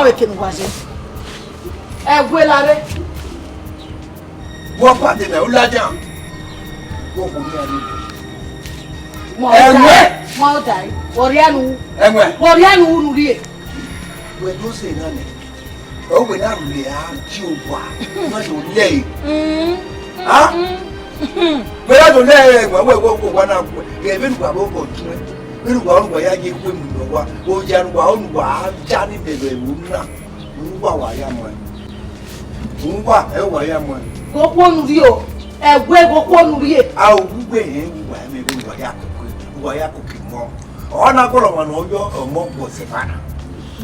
wa vbe kene uwa ye. Ẹguẹ la rre. Wọ pate na, u ladian. Wọ kò ní ariẹ. Ẹwẹ. Wọ da yi. Wọ rhie anu. Ẹwẹ. Wọ rhie anu unu rrie. Wẹ do sẹ na nẹ. Ọ wẹ na rhie a di owa. Ma do lẹ e. Mm. Ha? Mm. Wẹ na do lẹ e, wẹ, wẹ, wẹ, wẹ, wẹ na, wẹ, wẹ, wẹ, wẹ, wẹ, wẹ, wẹ, Vbene uwa, uwa ya ye ekhue mu ne uwa, oya ne uwa, ne uwa ya ni bẹghe ẹvbo na, uwa wa ya mu ẹn. Uwa, ẹ wa ya mu ẹn. Ghe okhuo ne u rhie o, ẹwe ghe okhuo ne u rhie. A, ogbugbe hẹn uwa ẹmwẹ vbene uwa ya koko, uwa ya koko mọ. Ọ na gọlọ ọmwa ne ọ yọ ọmọ gbọzẹ evba na.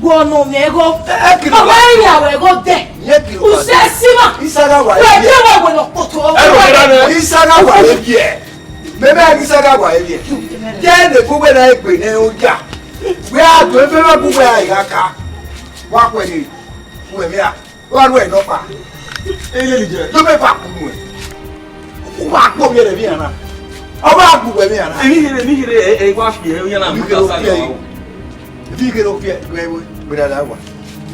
Ghe ọnọ mwẹ gho. Ẹ kiri. Ọmọ ẹre ya wẹ gho dẹ. Ye kiri. Usẹ sima. Isa gha wa. Wẹ ye wẹ wẹ nọ kpoto. Ẹ ro kira nẹ. Isa gha wa ye biẹ. Mẹ mẹ Isa gha wa ye biẹ. Ye ne ko wẹ na egbe ne o ya. Wẹ a do efe ma bu wẹ a ya ka. Wa kue ni. Wẹ mẹ a. Wa ru ẹre nọkpa. Elele jẹ. Do me fa kunu ẹ. U ma kpọ vbiẹ rẹ vbe iran na. Ọ ma gbu wẹ vbe iran na. Emwi kherhe, emwi kherhe, ẹ, ẹ, wa fi ẹ, iran na mu ta sa lọ. Emwi kherhe okpia, wẹ, wẹ, wẹ da da wa.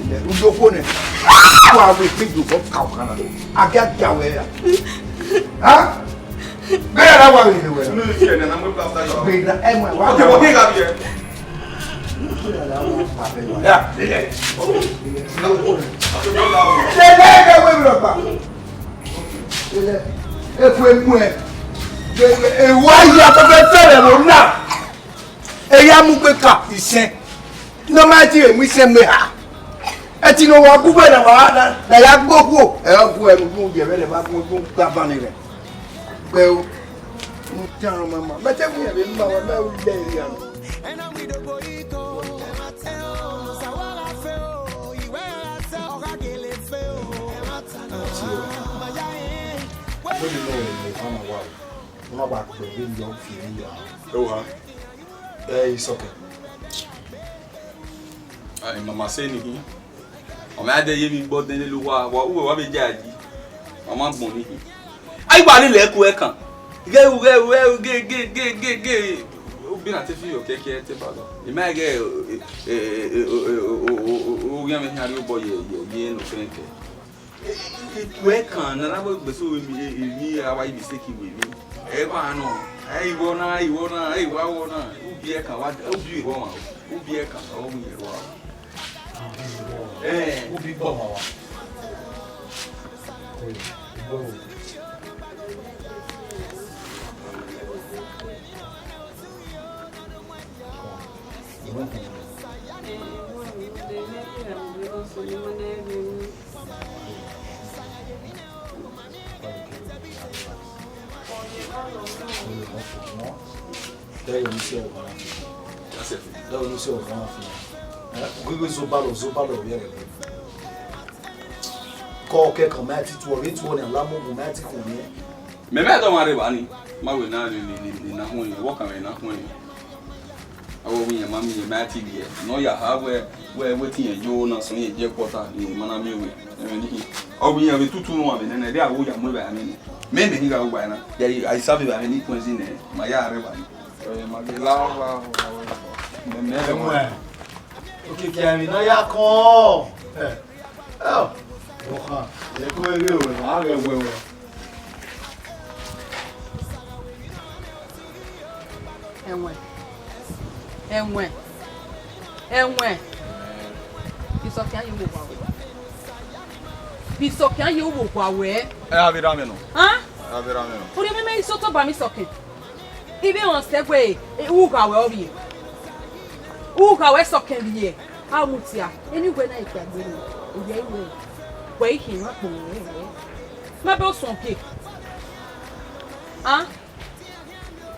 Ilẹ, u do fo nẹ. Wa wẹ pe do bọ ka ọkan na. A gha da wẹ ya. Ha? Bẹ́ẹ̀ ra wà nínú ìwé. Inú ìfẹ́ ẹ̀ nana mú ìgbà sáyọ. Gbèdá ẹ mọ̀ wá. Ọkẹ wọ́n kí ìgbà bí ẹ. Ya, ilẹ̀. Ilẹ̀ ẹ̀ wé mi lọ gbà. Ilẹ̀ eku emu ẹ. Ewu ayé afẹ́fẹ́ fẹ́rẹ̀ wò náà. Eya mu gbe ka isẹn. Ne ọ ma ti mu isẹn gbe ha. Ẹtin ne ọ wa gu wẹ na wa na, na ya gbe okhuo. Ẹ ọ gu ẹre gu yẹ vbe lẹ ma gu gu gba ban ni rẹ. Gbe o. Mu tan ọmọ ma. Mẹ te gu yẹ vbe ma wa mẹ u lẹ ria. Wẹ ni no, no, no, wa. Una wa gbe vbe yọ fi ria. Ẹ wa. Ẹ, Isọkẹn. Ai, mama sẹ ni hin. Ọ ma dẹ ye vbe igbo dẹ lele uwa, wa, uwẹ wa vbe ja yi. Mama gbọn ni hin. Ai, wa lele ẹko ẹkan. Ghẹ, ghẹ, ghẹ, ge, ge, ge, ge, ge. Obi na te fi yọ kẹkẹ te ba lọ. I ma ghẹ, e, e, e, o, o, o, o, o, o, o, ghi mẹ hian rhie obọ ye, ye, ye nọ kẹnkẹ. Eku ẹkan ne a na vbe gbe so vbe emwi, emwi avbe mistake vbe emwi. Ẹ wa nọ, ẹ i wọ na, ẹ i wọ na, ẹ i wa wọ na. Ubi ẹkan wa, ubi ihwo ọmwa, ubi ẹkan ọ wu yẹ wa. Ẹ. Ubi gbọ ọmwa wa. Dẹghe ne u si ẹre ọmwa na fi. Dẹghe ne u si ẹre ọmwa na fi. Ẹ, u ghi ghi zẹ obalọ, zẹ obalọ vbe ẹghẹ. Kọ kẹkan ma ti tuọ, vbe tuọ ne a la mu ogun ma ti khuọnmwi. Mẹ mẹ dọ ọmwa rre evba ni, ma wẹ na ni, ni, ni, ni na khuẹn, vbe ọkan mwẹ na khuẹn. Avbe ovbi iran ma miẹn, ma ti rhie ne ọ ya ha wẹ, wẹ, wẹ te irẹn yo na sẹ irẹn je kpọta, ne ima na miẹn wẹ, ẹmwẹ ni khin. Ọ wẹ iran vbe tutu ne uwa vbe nene, ẹre a wo ya mu evbare mwẹ ni. Mẹ, mẹ ghi gha ru evbare na, ya, a i sa vbe evbare ni kuẹn zẹ nẹ, ma ya rre evbare. Ẹ, ma ghi la, wa, wa, wa, mẹ, mẹ, ẹmwẹ, okiekie emwi ne ọ ya kọn. Ẹ, ẹ, ọkhan, ẹ ko ẹghe ruẹ, ma ghẹ wẹ ruẹ. Ẹwẹn. Ẹwẹn. Ẹwẹn. Isọkian ye uwu owa wẹ. Isọkian ye uwu owa wẹ. Ẹ a vbe ra mwẹ nọ. Han? Ẹ a vbe ra mwẹ nọ. Orhiọn mwẹ, mẹ i sotọ ba mwẹ Isọkẹn. I vbe rẹn sẹ wẹ, e, ugha wẹ ọ rhie. Ugha wẹ Isọkẹn rhie. A mudia, eni wẹ na ikpia gbe nẹ, ovbi ẹre wẹ, wẹ i khian emwa kporo rẹ. Ma bẹ osẹn ogie. A?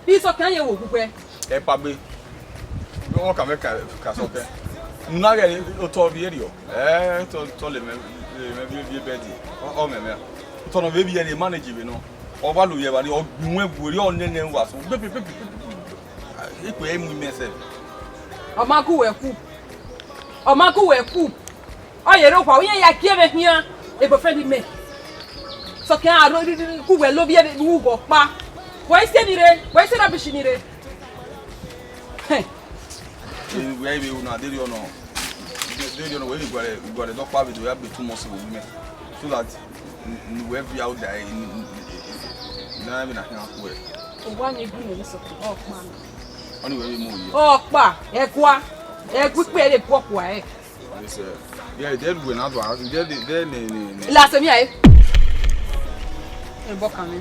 Isọkẹn ye wo gbugbẹ. Ẹ pa gbe. Ọ ka mẹ ka, ka sọkẹn. Una ghẹ otọ vbiẹ rriọ. Ẹ, otọ, otọ le mẹ, le mẹ vbiẹ, vbiẹ bẹdi. Ọ, ọ mẹ mẹ. Otọ nọ vbe vbiẹ rre manage vbe nọ. Ọ wa lo ye evbare, ọ gbe iwẹn bu erriọ, ọ nene ẹre vbe asọn. Pepe, pepe, pepe. Ikpe mu imẹ sẹ. Ọ ma gu wẹ ku. Ọ ma gu wẹ ku. Ọ ye rre owa, iran ya gie mwẹ khian, boyfriend mẹ. Sọkẹn aro ri, ri, ri, ku wẹ lovbiẹ vbe ugho ọkpa. Wẹ i se ni rre, wẹ i se rubbish ni rre. Hẹn. Wẹ i vbe ru na, deghẹ ọ nọ, deghẹ ọ nọ, wẹ i vbe gualọ, gualọ dọkpa vbe do ya gbe two months vbe owa mẹ. So that n-, n-, wẹ via uda, n-, n-, n-, na vbe na khian ku ẹ. Owa ni gu mwẹ vbe Isọkẹn, ọkpa na. Ọni wẹ vbe mu ye. Ọkpa, ẹgua, ẹgua ikpe ẹre bu ọkua ẹre. Yes, sir. Yeah, then we na do, then, then, then, then, then. Last time, yeah. Ẹ bọ kan mi.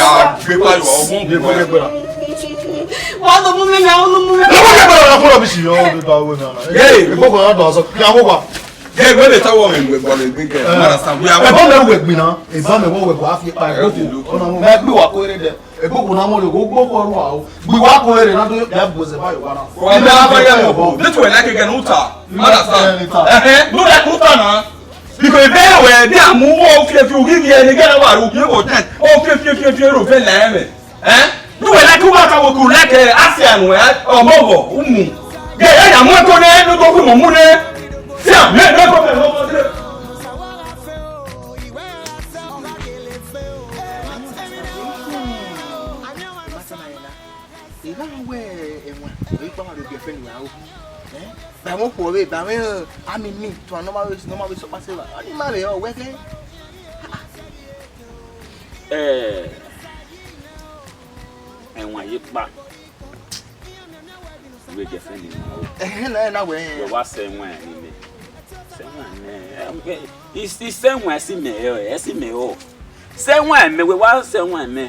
ya gbe pa yo, ọmọ. Ye gbe gbe. Wa do mu mi, ya do mu mi. Ẹ wọ́n kẹ́kọ̀ọ́ lọ́wọ́ kúrò bí sì yọ, ó dé bá owó náà. Yé. Ìgbókòó náà dọ̀ ọ́ sọ, kí a wọ́n wà. Gẹgẹ vbe ta wọ mwẹ wẹ gbọlẹ gbe gẹ, you understand? We are Ẹ̀gbọ́n mi wẹ̀ gbìn náà, ẹ̀gbọ́n mi wẹ̀ wẹ̀ gbọ́ àfi pa ẹ̀gbọ́n kù. Ọ̀nà mo máa gbé wà kó eré dẹ, ẹ̀gbọ́n kù náà mo lè kó gbọ́ kọ́ ọ̀rọ̀ àwọn. Gbé wà kó eré náà tó yẹ bùzẹ̀ báyìí wà náà. Wà á bẹ abáyá mi bọ̀. This way like again, uta. You understand? Ẹ̀hẹ́, no like uta náà. Because if they were there, mo wọ fiefie, give you any get about you, you go dead. Oh, fiefie, fiefie, fiefie, ro fe la ẹmwẹ. Eh? You were like, you were like, you like, eh, Asian, where, oh, Bobo, Umu. Yeah, yeah, yeah, mo ko ne, no go mo mu ne. Yeah, me, me ko mo ne. I gha wẹ ẹwaẹn, ọ ghi kpa mwa rhie ogie ẹfe ne uwa ru. Eh? Ba mwẹ okhuo vbe, ba mwẹ, eh, ami mi, tuan ne ọ ma vbe, ne ọ ma vbe sọkpa se evba. Ọ ni ma vbe ọ wẹ kẹ. Eh, ẹwaẹn ye kpa. Vbe ogie ẹfe ne uwa ru. Ẹhẹn, na, na wẹ. Wẹ wa sẹ ẹwaẹn ne imẹ. Sẹ ẹwaẹn nẹ, eh, I, I sẹ ẹwaẹn ẹsi mẹ, eh, ẹsi mẹ ọ. Sẹ ẹwaẹn mẹ, wẹ wa sẹ ẹwaẹn mẹ.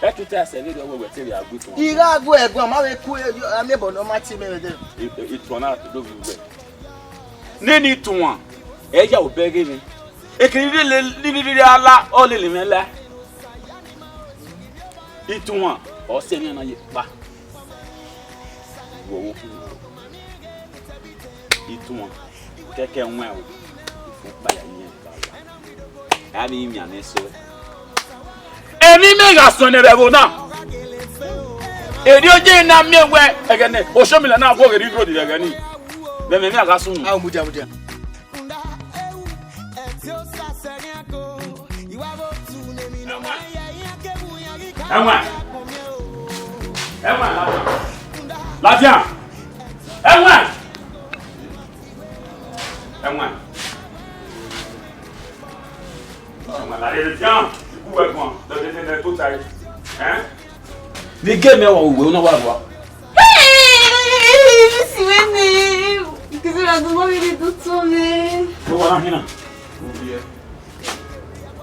Ẹ tuta sẹ vberriọ wẹ wẹ te vbe a gu ituan. I gha gu ẹguae, ma vbe ku, eh, amiẹbọ ne ọ ma tie mẹ vbe ẹdẹ. I, i, ituan na do vbe uwẹ. Nene ituan, ẹ ya obọ ẹghe mwẹ. Ekene ni lele, ni lele ala, ọ lele mwẹ la. Ituan, ọ sẹ emwi na ye kpa. Vbe ọvbokhan ituan, kẹkẹ ẹwaẹn o, ifun kpa ya yin ẹn ba wa. A vbe miẹn amẹ sẹ. Emwi mẹ gha suẹn nẹ vbe ẹvbo na. Erriọ ye na miẹn wẹ ẹghẹ nẹ, oshọmila na vbe oghe rhie ibrodi vbe ẹghẹ nii. Vbe ẹmwẹ mẹ a gha sunu. A mudia, mudia. Ẹwaẹn. Ẹwaẹn, ladian. Ladian. Ẹwaẹn. Ẹwaẹn. Ẹwaẹn, ladian. Ikú wẹ guan. Dọdẹdẹdẹ tó ta yìí. Ẹn? Vbe game ẹwaẹn uwẹ, u na wa rua. Hey, si wẹ nẹ. Ikizẹ ra do ma vbe do to mwẹ. Vbe wa na hin na? Ovie.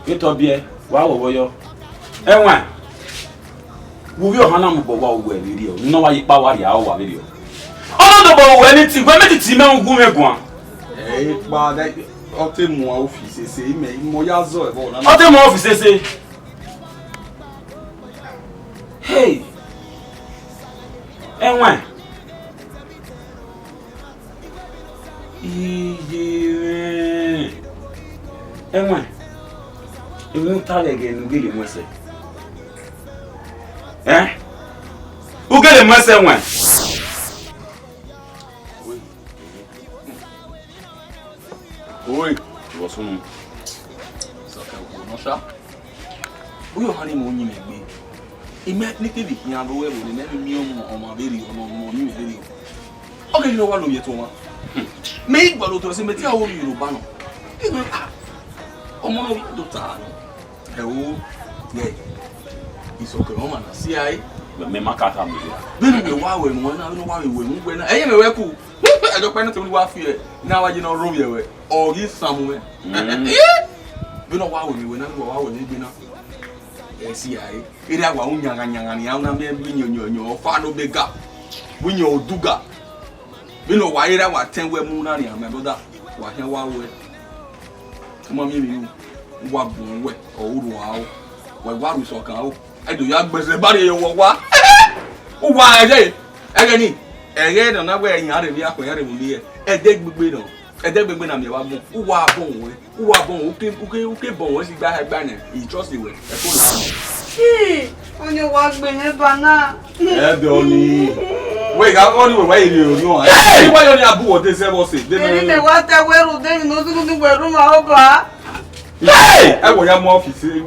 Etọ biẹ, wa wọwọ yọ. Ẹwaẹn, vbe ovbi ọhan na mobọ wa owẹ vberriọ, ne ọ wa ye ikpa wa rhia wa vberriọ. Ọ na dobọ owẹ ni ti, wẹ mẹ titi mẹ ugu mwẹ guan. Ẹ, ikpa, ọ te mu office ese, imẹ, imọ ya zọ ẹvbo na. Ọ te mu office ese. Hey! Ẹwaẹn! Iye mwẹ! Ẹwaẹn! Emwi ne u ta vbe ẹghẹ ne u gele mu ẹsẹ. Ẹn? U gele mu ẹsẹ ẹwaẹn? Oi, vbọ sunu? Sọkẹ okhuo nọ sha. Uyi ọhan ni mo yin mẹ gbe. Imẹ ne te vbe khian do ẹvbo ne mẹ vbe miẹn ọmọ, ọmọ vberriọ, ọmọ, ọmọ ni mẹ vberriọ. Ọ keghi ne ọ wa lo ye to ọmwa. Mẹ i gbalọ otọ ẹse, mẹ te aro rhie Yoruba nọ. Ido, ah, ọmọ nọ do ta nọ. Ẹ o, yẹ, isọkẹ ọmwa na si ae. Mẹ, mẹ ma ka tama ya. Vbene uwẹ wa wẹ nuẹn na, vbene ọ wa vbe wẹ nuẹn na, ẹ i re mẹ wẹ ku. Ẹdẹ ọkpa na te wa fi ẹe, ne a wa ye ne ọ rhovbiẹ wẹ, ọ ghi san mu mwẹ. Mm. Vbene ọ wa wẹ mwẹ wẹ na, vbene ọ wa wẹ mwẹ egbe na. Ẹ si ae. Erha wa u yanghan yanghan nian, u na miẹn vbe iyẹn ọyọnyọ ọfa ne obega, vbe iyẹn oduga. Vbene ọ wa erha wa tẹn wẹ mu na nian, my brother, wa khian wa wẹ. U ma miẹn emwi unu, u wa bun wẹ, ọ ru aro, wa wa ru isọkan aro. Ẹ do ya gbẹzẹ ba rrie ye owa. U wa ẹghẹ, ẹghẹ ni, ẹghẹ ne ọ na wẹ iran rre vbe akhuẹ, iran rre vbe uli ẹre, ẹdẹ gbegbe nọ, ẹdẹ gbegbe na miẹn vbe agbọn, u wa bọ wẹ. U wa bọ, u ke, u ke, u ke bọ wẹ si gba ha gba nẹ, I trust wẹ, ẹ ko la. Ii, ọni wa gbe mwẹ ba na. Ẹ dọ ni. Wẹ gha vọ ni wẹ wa iri oro nọ. Ẹ, wa yọ ni abu wọ de zẹ vọ se. De Eni ne wa ta wẹ ru de ni no zuru ni wẹ ru ma oba. Hey! Ẹ wọ ya mu ọfisi,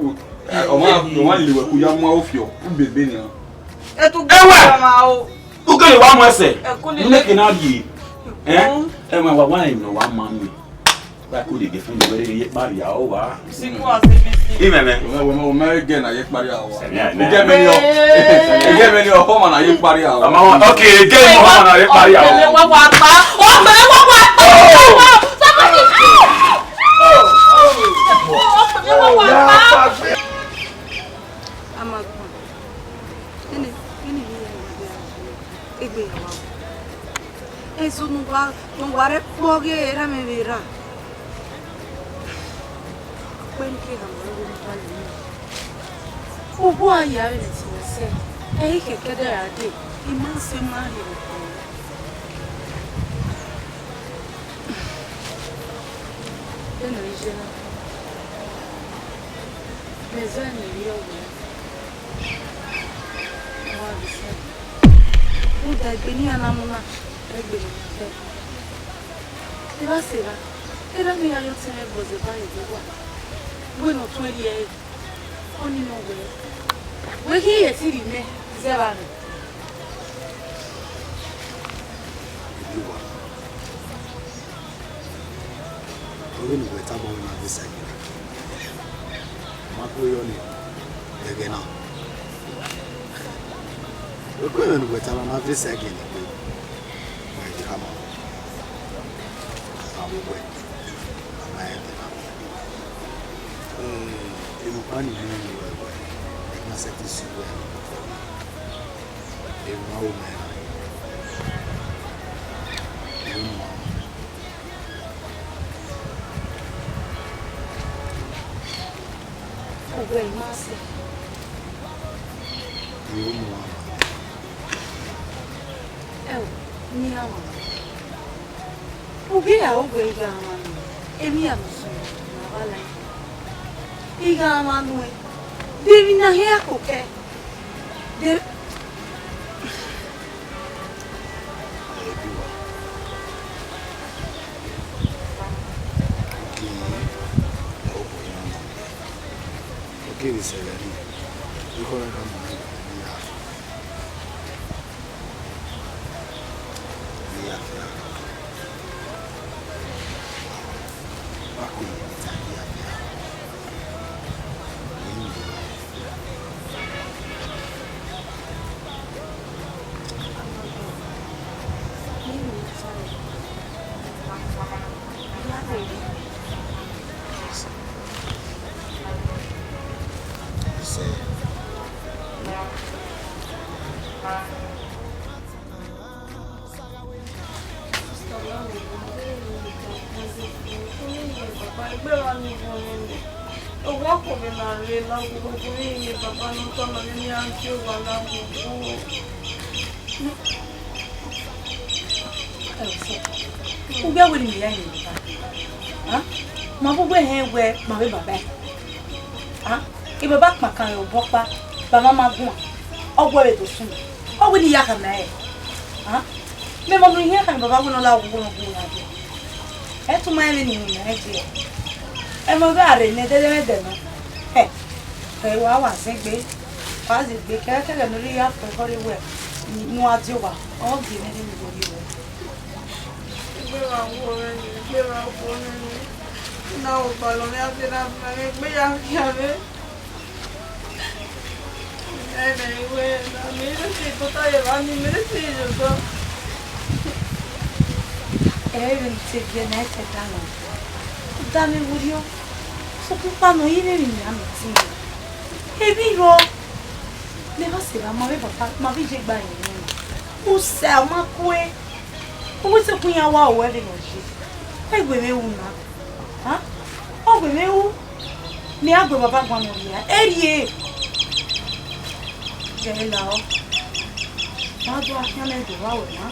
ẹ, ọmọ, ọmọ lele wẹ ku ya mu ọfiọ, u bebe ni. Etu Ẹ wẹ! Gbe ma o. U kele wa mu ẹsẹ. Ẹ ko lele. Neke na rhie. Ẹ? Ẹ ma wa wa emwi ne ọ wa ma nẹ. Wa ko lele fun wẹ rere ye kpari a o wa. Siku a se bi si. Imẹmẹ. Wẹ, wẹ, wẹ, wẹ, gẹ na ye kpari a o wa. Sẹmia nẹ. Gẹ mẹ ni ọ. Gẹ mẹ ni ọ, ọmọ na ye kpari a o wa. Ọmọ wa, okay, gẹ mọ ọmọ na ye kpari a o. Ọmọ wa wa pa. Ọmọ wa wa pa. Somebody. Ọmọ wa wa pa. Amagbọn. Kini, kini ni ya egbe ya wa. Ezo ne uwa, ne uwa rre kpọ ghe erha mwẹ vbe erha. Ukpẹ ne ke ha ma ro ne uwa ye. Uwa ya vbe ne ti wẹ sẹ, ẹ i kẹkẹ da ya dee, I ma sẹ ma rhie vbe ukpẹ. Vbene ọ ye na, mẹ zẹ ne I rhie ọghe. Ọ wa vbe sẹ. Rhunmwuda egbe ne iran na mu na, egbe ne iran fẹ. Evba sẹ evba, erha ne iran ya otọ ẹre vbe ọzẹ ba ye vbe uwa. Wẹ ne ọ tuẹn rhie ẹre, ọni nọ wẹ. Wẹ khin ye ẹtin rhie mẹ zẹ evba nẹ. Oghẹ ne uwẹ tama ọmwa na vbe sẹ ẹgẹna, ọ ma kue yọ ni, ẹghẹ na. Wẹ kue vbene uwẹ tama na vbe sẹ ẹgẹna egbe, wẹ ghi khama, a vbe wẹ, a ma rẹn ẹdẹ na. Eh, emwi ọkpa ni I miẹn ne uwẹ wẹ, I ma sẹtin si uwẹ. Emwa wo mẹ na. Emwa. Uwẹ ma sẹ. Emwa. Ẹ o, ne iran ma. Ugie ya ro wẹ I gha mwa nuẹn, emwi ya musu na vba la. I gha mwa nuẹn, de emwi na hia koko ẹe? De Oke vbe sẹ vbe ẹre, ekhọe gha ma ya. Ugbia wẹ ne imẹ ya yin baba. Ma vbe ugbẹ hẹn wẹ ma vbe baba ẹre. Baba kpankan rẹ obọ ọkpa, baba ma guan, ọ wẹ vbe do sunu. Ọ wẹ ne I ya khama ẹre. Mẹ mọ ne I hian khama baba wẹ ne ọ la wu ne ọ gu ya dee. Ẹ tu ma rẹn vbene I winna ẹn dee. Ẹ ma gha rre ne ẹdẹdẹmwẹdẹ nọ. Ẹ, ẹ wa wa zẹn gbe, wa zẹn gbe kẹghẹkẹghẹ ne ọ rhie ya fẹ ekhọe rre wẹ ne uwa die owa, ọ gie nẹ rhie ne uwa rrie wẹ. Egbe vbe awọ mwẹ nẹ, egbe vbe awọ mwẹ nẹ. Na ru gbalọ mwẹ, a te na ma mwẹ egbe ya khian mwẹ. Ẹmwẹ iwẹ na, mẹ i te tota ye evba ni, mẹ i te ye odọ. Ẹ i re vbene I te biẹ na, I te danmwẹ. I danmwẹ vberriọ. Sokpan ukpa nọ, I rẹn emwi ne a miẹn ẹtin. Emwi rrọọ. Ne evba sẹ evba, ma vbe baba, ma vbe iye gba rẹn emwi. Usẹ ọ ma kue. Uwẹ te kun iran wa ru ẹre vbe ọ ye. Ọ i wẹ mwẹ ru na. Ha? Ọ wẹ mwẹ ru. Ne a gu baba guan nọ rhia. Erriọ. Ghẹ la ọ. Ma do a khian nẹ do vba wẹ na.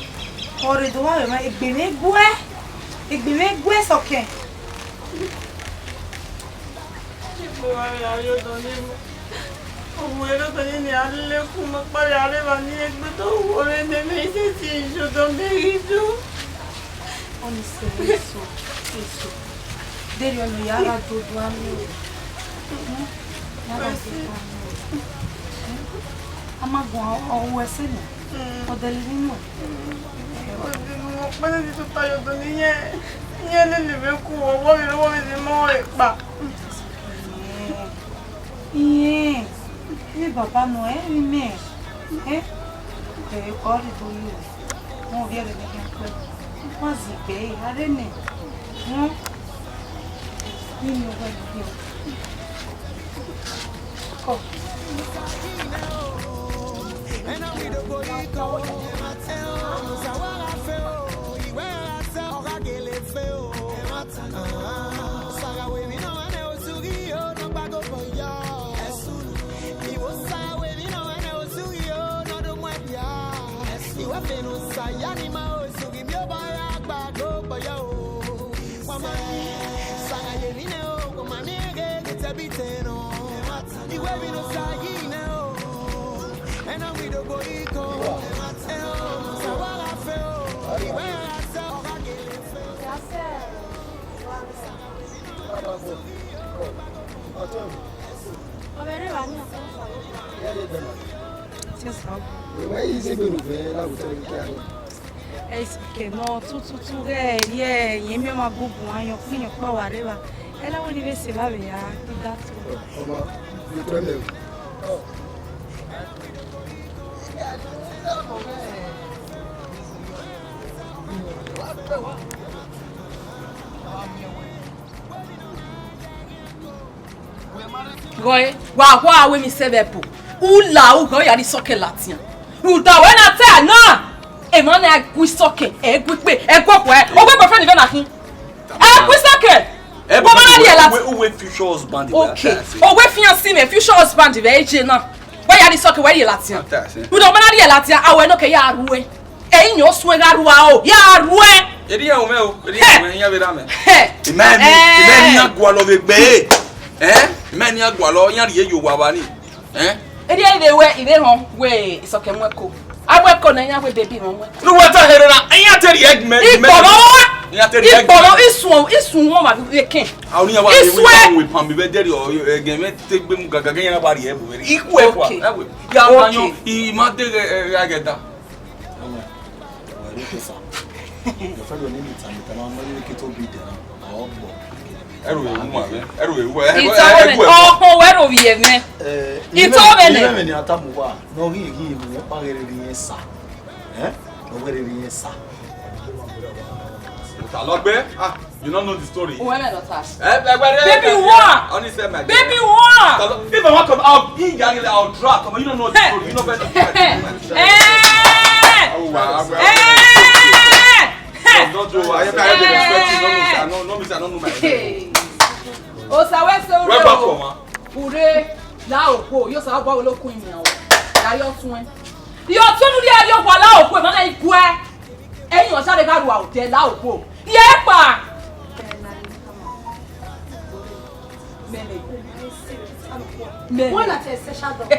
Ọ rhe do vba wẹ na, egbe mwẹ guẹ. Egbe mwẹ guẹ sọkẹn. Ikpọ gha vbe a rrie odọ ne emọ, ọ wu ẹre odọ ne a lele ku ma kpa vbe a rre evba ni egbe do wu ọmwẹ ne mẹ i sẹtin ye odọ mẹ ghi do. Ọni sẹ eso, eso. Deghẹ ọnii ya gha do do amẹ o. Hmm? Ya gha do do amẹ o. Hmm? A ma guan ọ ru ẹse nẹ. Hmm. Ọ dẹlẹ emwi nọ. Hmm. Ọ dẹlẹ emwi nọ, ọ kpẹlẹ ne I tota ye odọ ne irẹn, irẹn lele mwẹ ku, ọ wọrọ, ọ wọrọ ne mẹ ọre kpa. Irẹn, irẹn, baba nọ, ẹ, emwi mẹ, ẹ, ẹ, ọ rhie do ye, wọn vbiẹ vbe ne khian kpẹ, wa zẹ egbe ẹre, a rre nẹ, wọn, ne owẹ ne ọ. Kọ. Ẹi sọkẹ nọ tututu ghẹ rhie ẹyẹn miẹn ọmwa bubu ayọn kpiyọn kpa wa rre evba. Ẹ na wẹ ne I vbe sẹ evba vbe ya da to. Ọma, vbe problem. Gọe, wa khua wẹ emwi sẹ vbe ẹbo. U la ughe, ọ ya rhie isọkẹn ladian. Rhunmwuda wẹ na ta na, emwa na gu isọkẹn, ẹ gu ikpe, ẹ gu ọkhuẹ, ọ gu boyfriend vbe na khin. Ẹ gu isọkẹn. Ẹ, wẹ ma na rhie ladian. Uwẹ, uwẹ future husband vbe. Okay. Ata ẹse. Ọ wẹ fiancé mẹ, future husband vbe iye na. Wẹ ya rhie isọkẹn, wẹ rhie ladian. Ata ẹse. Rhunmwuda ọ ma na rhie ladian, a wẹ nọ ke ya ruẹ. Ẹi yan osuẹn gha rua o, ya ruẹ. Erriọ mwẹ o, erriọ mwẹ, iran vbe ra mẹ. Hẹ. Imẹ ni, imẹ ni iran gualọ vbe egbe. Ẹ? Imẹ ni iran gualọ, iran rhie ye owa vba ni. Ẹ? Erriọ I vbe wẹ, I vbe họn wẹ isọkẹn mu ẹko. A mu ẹko nẹ, iran wẹ baby mwẹ mu ẹko. Ne uwẹ ta here na, iran te rhie egbe mẹ, egbe mẹ. Igbọrọ wa. Iran te rhie egbe. Igbọrọ, isun, isun wọn ma vbe kẹn. A, oni iran wa rhie, isun ẹ. Wẹ pan mi vbe dẹrriọ, ẹgẹ mẹ te gbe mu gagaga, iran wa rhie ẹbu vbe. Ikhu ẹkua, okay. Ẹwe. Ya ma yan, okay. I ma de ghe, ẹ, gha ghe da. Ẹwẹ, wẹ rre kesa. Your friend will need it, and the man will need to be there. Ọ gbọ. Ẹrù ewu ma vẹ. Ẹrù ewu. Ẹ, ìtọ́ ẹ, wẹ̀mẹ̀, ẹgbẹ́. Ọkàn wẹ rò vìyẹ mẹ. Ẹ, ìtọ́ wẹ̀mẹ̀. Ìmẹ̀mẹ̀ ni a ta mu wa. Nọ ghi ghi mu, ọ pa ghe rere yẹn sa. Ẹ? Ọ ghe rere yẹn sa. Ta lọ gbẹ? Ah, you don't know the story. Wẹ̀mẹ̀ lọ ta. Ẹ, ẹ, ẹ, ẹ, baby, ẹ, what? Only say my baby, what? Ta lọ, if I want come out, he, I'll drag. Come on, you don't know the story. You know better. Ẹ. Oh, wow. Ẹ. Don't do. I, I, I respect you. No, no, sir. No, no, sir. No, no, my. Hey. Osa wẹ se ure o. Ure la okhuo, yo sa gba wẹ lo kun imi o. Ya yo tun. Yo tun uri a yo gba la okhuo, ma na ikue. Eyin o sare gha ru a o de la okhuo. Ye pa. Mẹmẹ. Mẹmẹ. Wọ́n na tẹ special dog.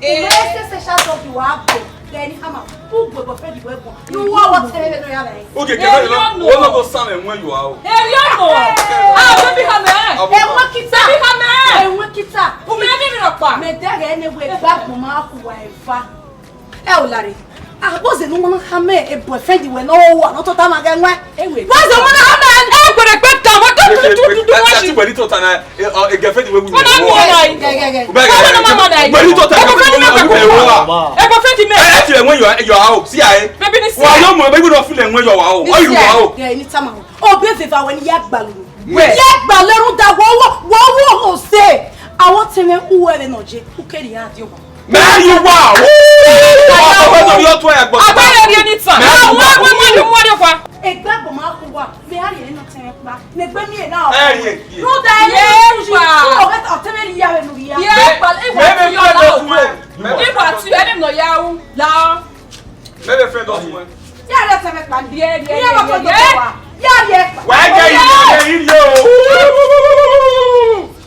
Ìwé ẹsẹ̀ special dog wà á bọ̀. Then hama. Who go boyfriend ìwé ẹ̀gbọ́n? You want what tell me no ya bẹ̀rẹ̀? Okay, kẹfẹ yìí lọ. Wọ́n lọ kó sàmì ẹ̀wọ̀n ẹ̀yọ̀ wa o. Èrè ọ̀nà. Ah, baby hamẹ. Ẹ̀wọ̀n kìtà. Baby hamẹ. Ẹ̀wọ̀n kìtà. Omi ẹni mi rọ̀ pa. Mẹ dẹ́rẹ̀ ẹni wo ẹgbẹ́ àgbọ̀n máa hùwà ẹ̀fà. Ẹ ò láre. Abọzẹ ne u ma na khama e boyfriend wẹ ne ọ wa ne ọ tota ma ghẹ wẹ. Ewe. What's the one I mean? Ẹ gbẹrẹ gbẹ ta, what do you do do do Ẹ what ti you? Wẹ ni tota na, e girlfriend wẹ wi Wọ́n náà mú wẹ. Ọ̀nà yìí. Gẹ, gẹ, gẹ. Wẹ ni tota Ẹ girlfriend girlfriend wẹ wi wẹ wa. Ẹ boyfriend mi. Ẹ ti lẹ wẹ yọ yọ a o, si a e. Baby ni si. Wa yọ mọ, baby no feel like wẹ yọ wa o. Ọ yọ wa o. Gẹ, ni tama o. Obie veva wẹ ni ya gbalọ. Wẹ. Ya gbalọ rhunmwuda wọ wọ wọ wọ se. Awọ tẹmwẹ uwẹ vbe nọ je, u kere ya di owa. Mẹ yi wa. Ọkọ wẹ no yọ tuẹ ya gbọ. Abẹ́rẹ́ rí ẹni tàn. Mẹ yi wa. Wọ́n wọ́n wọ́n ní wọ́n rí ọkọ. Egbe agbọn ma kọ wa, mẹ a rí ẹni nọ tẹmwẹ kpa. Mẹ gbe mi ẹ na. Ẹ rí ẹ. Rhunmwuda ẹ Ye ní wa. Ọ wẹ ọtẹmwẹ rí ya vbe nu ya. Ye pa, ìwà Mẹ tí mẹ yọ fẹ́ la lọ o. Fún ẹ. Ìwà tí ẹni nọ ya u la. Mẹ mẹ fẹ́ dọ fún ẹ. Ya rẹ tẹmẹ kpa ni. Ye, ye, Iye ye, wa ye, to ye. Do wa. Ya ye kpa. Wẹ gẹ ìyá rẹ yìí yóò.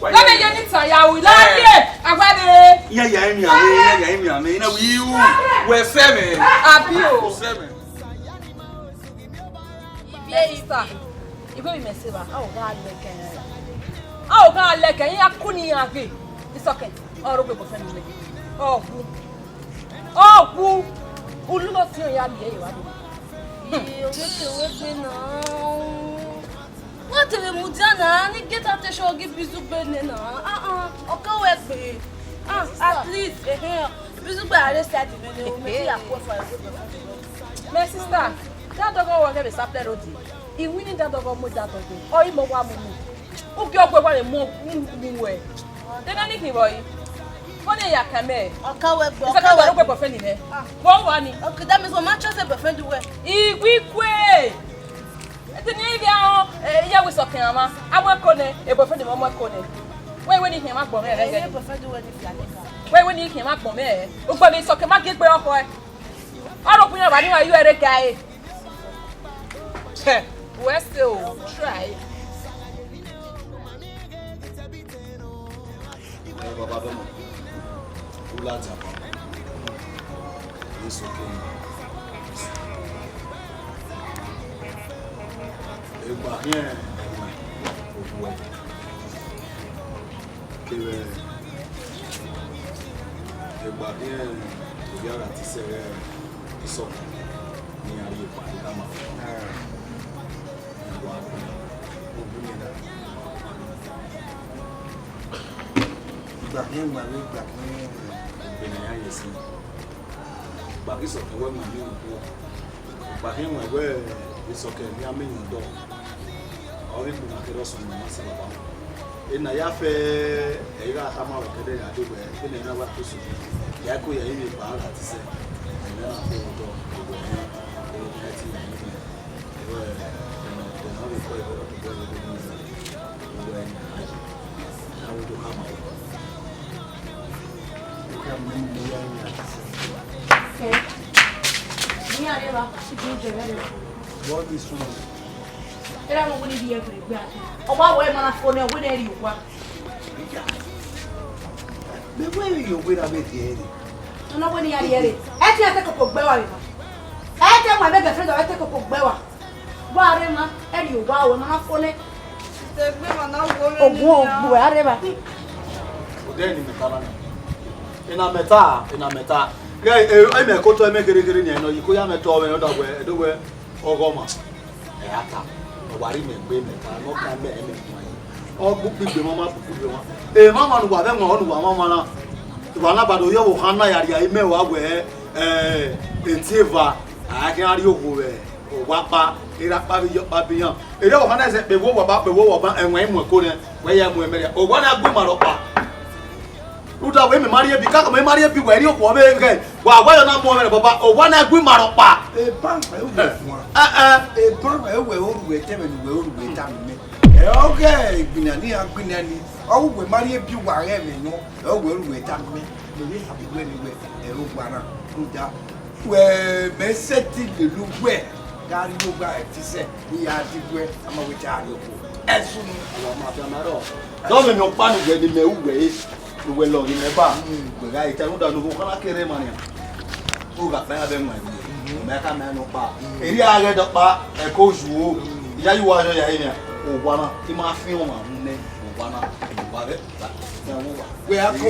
Lọ́nà yẹn ní tàn ya wí láyé. Àgbàdo. Iye ya emi ame, iye ya emi ame, ina wi u. Wẹ fẹ́ mẹ. Àbí o. Wẹ fẹ́ mẹ. Ibi ẹ sà. Ibi ẹ mẹ se ba. A ò bá lẹ kẹ. A ò bá lẹ kẹ. Iye ku ni ya gbe. Isọkẹ. Ọrọ gbe bọ fẹ mi. Ọ wu. Ọ wu. Ulu no fi ya mi ye wa do. Iye, ovbi ẹkẹ wẹ gbe na. Wọ́n tẹ̀lé mu dia na, ni geta te sọ gi bizugbe nẹ na. Ah, ah, ọkọ wẹ gbe. Ah, at least, eh, eh, bizugbe are side mi ni, o mi ya kú ẹfọ ẹgbẹ. My sister, that dog wa get the sapler road. He winning that dog mo that dog. Oh, he mo wa mu mu. U gi ọgbe wa vbe mu mu wẹ. Then anything boy. Ko ne ya kame. Ọkọ wẹ gbe, Isa ọkọ ka wẹ gbe boyfriend nẹ. Ah. Wọ wa ni. Okay, that means wọ́n ma trust boyfriend wẹ. Igwe ikwe. Ete ni ivia o, eh, iya wi sọkẹ ama. Amọ ẹko nẹ, e boyfriend mẹ ọmọ ẹko nẹ. Wẹ wẹ ni hiẹn ma gbọn mẹ rẹ. Ẹ boyfriend wẹ ni fia nẹ. Wẹ wẹ ni hiẹn ma gbọn mẹ. Ugbọ ni sọkẹ ma gie gbe ọkọ ẹ. Ọrọ kun yan ba ni wa yu ẹre ga e. Hẹ, wẹ se o, try. Ẹ, baba dọmọ, u la dia pa, ye so ke. Egba hiẹn ẹwẹn, obuẹ. Kevbe egba hiẹn ovbi a gha te sẹ ghẹ isọkun ne iran rhie kpa, I tama. Wa gbe, ogun ne na. Egba hiẹn ẹwẹn vbe egba hiẹn ẹwẹn. Egbe ne a ya ye sin. Egba ke isọkun wẹ ma miẹn okhuo. Egba hiẹn ẹwẹn wẹ isọkun ne a miẹn odọ. Ọ ghi kpona kherhe ọsọn ne ọ ma sẹ baba. Ena ya fẹ, ẹ i gha khama vbe ọkẹdẹ ya dee wẹ, vbene ẹmwẹ wa ke osu, ya ko ya ivbi egba gha te sẹ, ẹmwẹ na fo odọ, wẹ, ẹ ti ya ivbi, wẹ, ẹmwẹ, ẹmwẹ na vbe kọ ẹvbo rọ tobọ ẹvbo ni, wẹ, ẹmwẹ na vbe do khama vbe. Sẹ, ne iran rre evba, ibi ujẹ vbe rre. What is wrong? Erha mwẹ wẹ ne I rhie ẹre gbe a. Ọ wa wẹ ma na fo nẹ, wẹ ne I rhie owa. Mẹ wẹ I rhie owa na vbe rhie ẹre. Ọ na wẹ ne I ya rhie ẹre. Ẹ te iran te koko gbe wa vbe ma. Ẹ te ma ẹmwẹ girlfriend ọ te koko gbe wa. Wa rre ma, ẹ rhie owa, wẹ ma na fo nẹ. Egbe ma na wo mwẹ Ogun ni na. Ogbu a rre evba. Odẹ ni mẹ ta na. Ena mẹ ta, ena mẹ ta. Ghẹ, e, e mẹ ko tọ ẹmwẹ ghereghere ni, ẹ nọ yi ko ya mẹ tọ mwẹ, ọ da wẹ, ẹdo wẹ, ọghọ ma. Ẹ a ta, ọ wa rri mẹ gbe mẹ ta, ne ọ kan mẹ, ẹ mẹ guan yi. Ọ gbe ukpigbe mwa, ma gbe ukpigbe mwa. Emwa mwa ne uwa vbe ẹmwẹ ọhọ ne uwa mwamwa na. Uwa na bado yọ vbe okhan na ya rhie imẹ wa wẹ, ẹ, etieva, a khian rrie owo vbe owa ọkpa, erha ọkpa vbe iyọkpa be iran. Erriọ vbe okhan na zẹ kpe vbe owa ọkpa, kpe vbe owa ọkpa, ẹwaẹn i mu ẹko nẹ, wẹ ya mu ẹmwẹ rria. Owa na gbe ima rhọkpa. Rhunmwuda wẹ, mẹ ma rhie bi, kakọ mẹ ma rhie bi, wẹ rhie okhuo vbe ghẹ, wa wa yọ na mu ẹmwẹ rẹ baba, owa na gbe ima rhọkpa. Eban wẹ u wẹ guan. Ẹ, ẹ. Eban wẹ u wẹ oruwẹ tẹmwẹ ne u wẹ oruwẹ tama mẹ. Ẹ, ọ ghẹ egbinna ne iran gbinna ni, ọ wẹ uwẹ ma rhie bi uwa ghẹ ẹmwẹ nọ, ẹ, u wẹ oruwẹ tama mẹ. Mẹ vbe sabi wẹ ne wẹ, ẹ, owa na, rhunmwuda. Wẹ mẹ sẹtin lele uwẹ gha rrie owa ẹtisẹ, ne I ya diguẹ, a ma wẹ te a rrie okhuo. Ẹsunu. Uwa ma fian ma rrọọ. Dọmwẹ ne ọkpa ne uwẹ ne imẹ ru uwẹ re, ne uwẹ lọghe imẹ ba, wẹ gha re ta, rhunmwuda ne ovbi okhan na ke rre emwa nian. U gha kpa iran vbe ẹwaẹn vbe, mẹ ka ma iran nọkpa. Erriọ a ghẹ dọkpa, ẹko zuo. I ya ye uwa yọ ya re nian. Owa na, I ma fian ọmwa mu nẹ, owa na, owa vbe, vbe, vbe, owa. Wẹ a ko.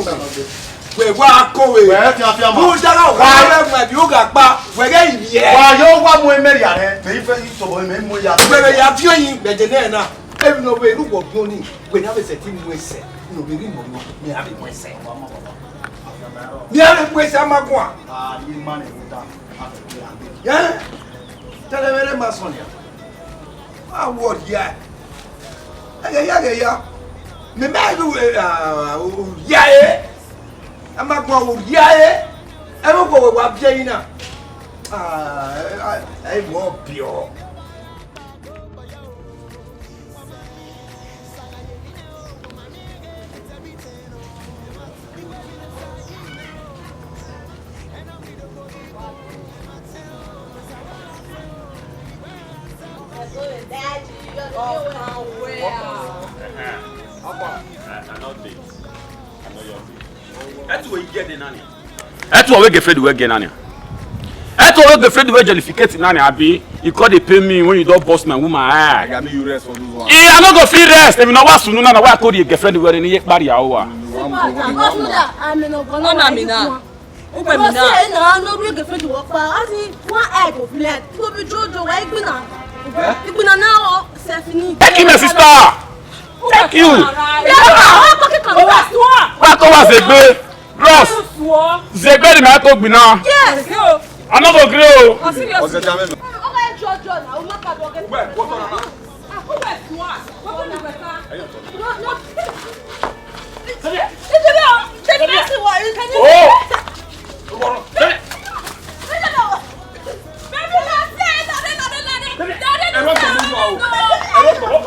Wẹ wa ko vbe. Wẹ ti afia ma. Mu dagha wa. Wa vbe mu ẹbi ugha kpa, wẹ ghẹ ivbiẹ. Wa yo wa mu emẹ ya rẹ, mẹ i fẹ i tobọ mẹ mu ya. Wẹ vbe ya fi oyin, vbe je nẹ na. Emwi ne ọ vbe ru wọ biọn ni, wẹ na vbe sẹtin mu ẹsẹ, ne ọ vbe rhie imọ nọ, mẹ a vbe mu ẹsẹ. Mẹ a vbe mu ẹsẹ a ma guan. Ah, ye ma nẹ, wo ta. Ẹ? Tẹlẹ vbe rẹ ma sọn nia. A wọ rhia. Ẹghẹ ya, ẹghẹ ya. Mẹ ma ru, eh, ah, rhia e. A ma guan rhia e. Ẹ vbe guọghọ wa biẹ yi na. Ah, ẹ, ẹ, ẹ, wọ biọ. Ọkàn wẹ a. I, I know this. I know your thing. Ẹtu wẹ girlfriend wẹ gẹ na nia. Ẹtu wẹ girlfriend wẹ jollificate na nia, abi? You come dey pay me when you don burst my woman eye. I no go fit rest. Emi na wa sunu na, na wa ko rhie girlfriend wẹ rre ne iye kpari a wa. Ọna mi na. Ugbe mi na. Say na no rhie girlfriend wọ kpa. As in, one eye go blend. Go be jojo, why igbina? Igbina na o, self ni. Thank you, my sister. Thank you. Wa ko wa zegbe. Bros, zegbe ni ma ko gbina. Yes. I no go gree o. Ọsẹ jẹ amẹ. Oh! Ẹ̀rọ tó ń bọ̀ o. Ẹ̀rọ tó ń bọ̀.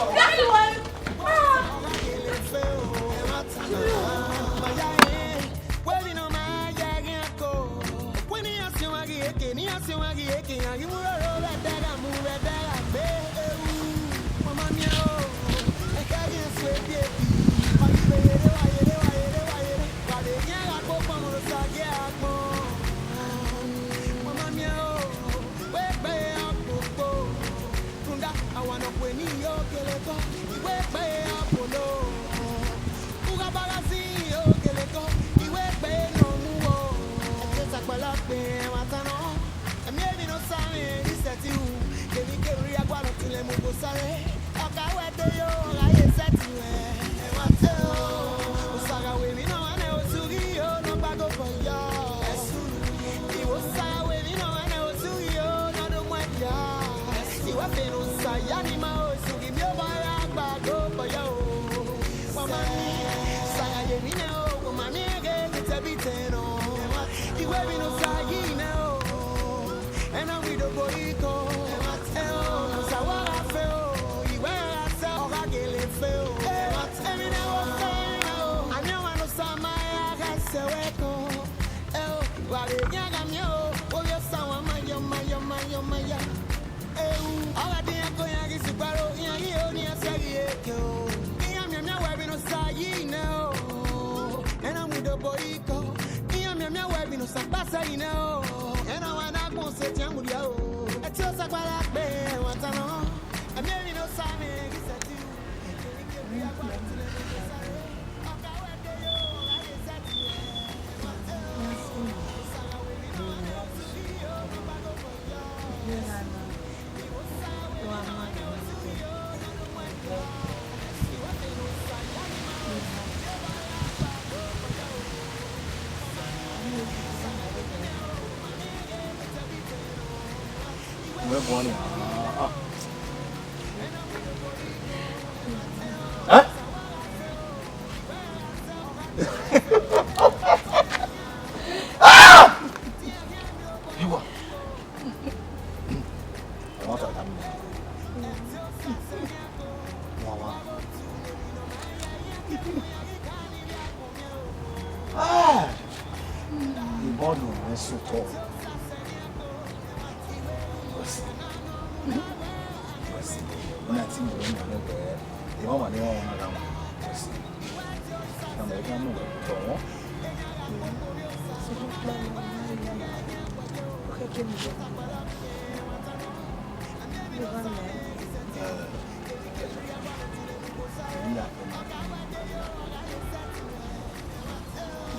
Rhunmwuda, awa ne ọ kue ni yo kele kọ, I wẹ gbe ọpolo. Ugha ba gha zin yo kele kọ, I wẹ gbe ne ọ mu uwu. Ẹtin Osa kpalọ kpe ẹmwata nọ, ẹmwẹ emwi ne Osa mwẹ ghi sẹtin ru, kevbikevbi a gualọ tule mu gbe Osa rre. Ọ ka wẹ ẹdẹ yo, ọ gha ye sẹtin ruẹ. Ẹmwata o, Osa gha wẹ emwi ne ọ mwẹ nẹ, osu ghi yo ne ọ gba gobọ yọ. Ẹsu, I wẹ Osa gha wẹ emwi ne ọ mwẹ nẹ, osu ghi yo ne ọ do mu ẹdia. I wẹ fe ne Osa ya ni ma o, esu ghi miẹn obọ ra gba gobọ yọ o. Wa ma miẹn, Osa gha ye emwi nẹ o, wa ma miẹn ghe ghi tẹ bi tẹ nọ. I wẹ emwi ne Osa yi nẹ o, ẹna wẹ do gbe iko. Ẹ o, ne Osa wa gha fe o, I wẹ gha sẹ, ọ gha gele fe o. Emwi ne wo fe nẹ o, a miẹn ọmwa ne Osa ma ya gha sẹ wẹ ko. Ẹ o, wa vbe yan gha miẹn o, ovbi Osa wa ma yọ, ma yọ, ma yọ, ma yọ. Ọ gha de iran ko iran ghi sukparo, iran ghi ho ne iran sẹ ghi eke o. Iran mianmian wẹ vbene Osa yi nẹ o, ẹna mu do gbe iko. Iran mianmian wẹ vbene Osa kpa sẹ yi nẹ o, ẹna wa na gbọn sẹ tian mudia o. Ẹtin Osa kpala kpe ẹmwata nọ, ẹmwẹ emwi ne Osa mwẹ ghi sẹtin ru. Wẹ guan ni. Ah. Eh? Ah! Iwa. Ẹ ma ta ta mi. Wa wa. Ah! Ìbọn lò wọ́n sùn tọ́. Wọ́n sì, wọ́n sì, wọ́n náà ti mọ̀ wọ́n mọ̀ lẹ́gbẹ̀ẹ́. Ìwọ́n wà ní wọn wọn ara wọn. Wọ́n sì, àwọn ẹ̀ka mọ̀ wọ́n tọ̀ wọ́n. Ẹ, èyí àpẹẹrẹ.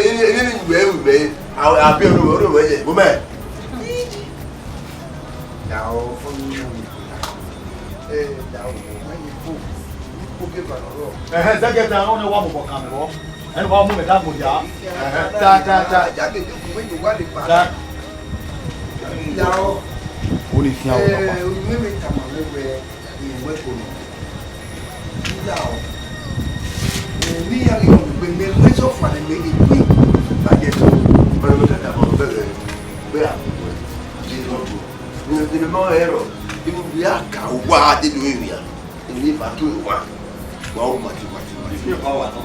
ene ni wẹ, wẹ, a, a biẹ ọnọmwẹ, ọnọmwẹ ye, wo mẹ. Ya o, ọnọmwẹ. Eh, ya o, wẹ ye ko. Ko ke ba nọ rọ. Ẹhẹn, zẹgẹdẹ, ọnẹ wa mobọ kan mẹ vbọ. Ẹn wa mu mẹ da gbo ya. Ẹhẹn. Ta, ta, ta. Ya ke de ku wẹ ye wa le pa. Ta. Ya o. Wo ni fian o, papa. Eh, mẹ mẹ tama mwẹ wẹ, ẹ wẹ ko nọ. Ila o. Emwi hia ghi rhọnmwegbe ne mẹ sọfua ne mẹ ghi gbe. Ba ye to. Ọnrẹn mẹ ka tama mwẹ wẹ, wẹ a ku wẹ. Ye rhọnmwegbe. Ne, ne mẹ ma rẹn rọ, I vbe a ka owa dede orinmwian. Ifa ke wa, wa o mati, mati, mati. Ifa wa nọ.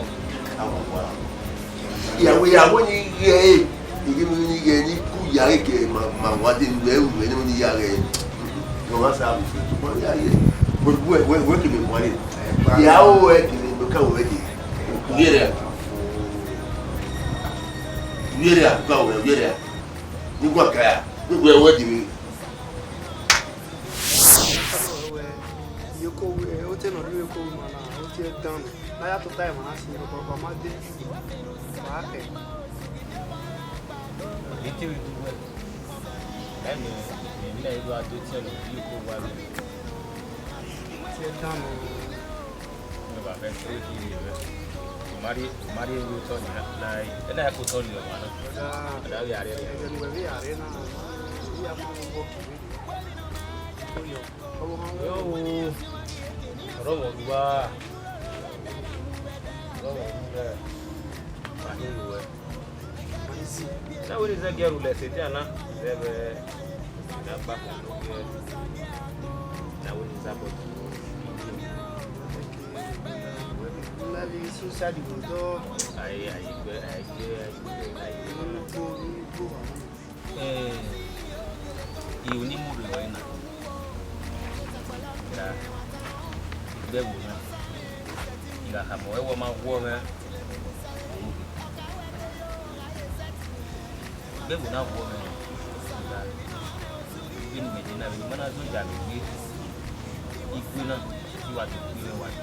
Awa wa. Ìyàwó, ìyàwó ni ghẹ e, igi mi ni ghẹ ni ku ya ke ma, ma wa de nu ẹ, ẹ ni ya ghẹ. Wa sa, wa ya ye. Wẹ, wẹ, wẹ keme wa ni. Ìyàwó ẹ keme, ka wẹ de. Yere. Yere, ka wẹ, yere. Ni wa ka ya. Ni wẹ, wẹ de mi. Ẹwẹ, iyeke owa, ẹ, otọ ne ọ rhie iyeke owa ima na, otọ dan nẹ. Ne a ya tota emwa na sin, ọ ma de, wa khẹ. Ete vbe do wẹ, ẹ mẹ, mẹ, mẹ do a do otọ ne ọ rhie iyeke owa vbe. Otọ dan nẹ. Nobody, nobody will tell you that. Like, and I could tell you, man. That we are there. Then we are there now. We are going to work with you. Yo, ọ̀rọ̀ wọ̀ wá. Ọ̀rọ̀ wọ̀ wá. Màá ní ìwé. Na wẹ ne I zẹ gie rhulẹ sẹ edia na, zẹ vbe na gba khan ne ovbi ẹre, na wẹ ne I zẹ abọ do. Aye, aye, gbe, aye, gbe, aye, gbe, aye. Eh, I ru ne I mu rre ruẹ na. Da, I gbe ẹvbo na. I gha khama ruẹ wẹ ọ ma wọọ mwẹ. Gbe ẹvbo na wọọ mwẹ. Da, vbene imẹ ye na, vbene ima na zẹ oya vbe egbe, I gue na, I wa do gue mwẹ wa do.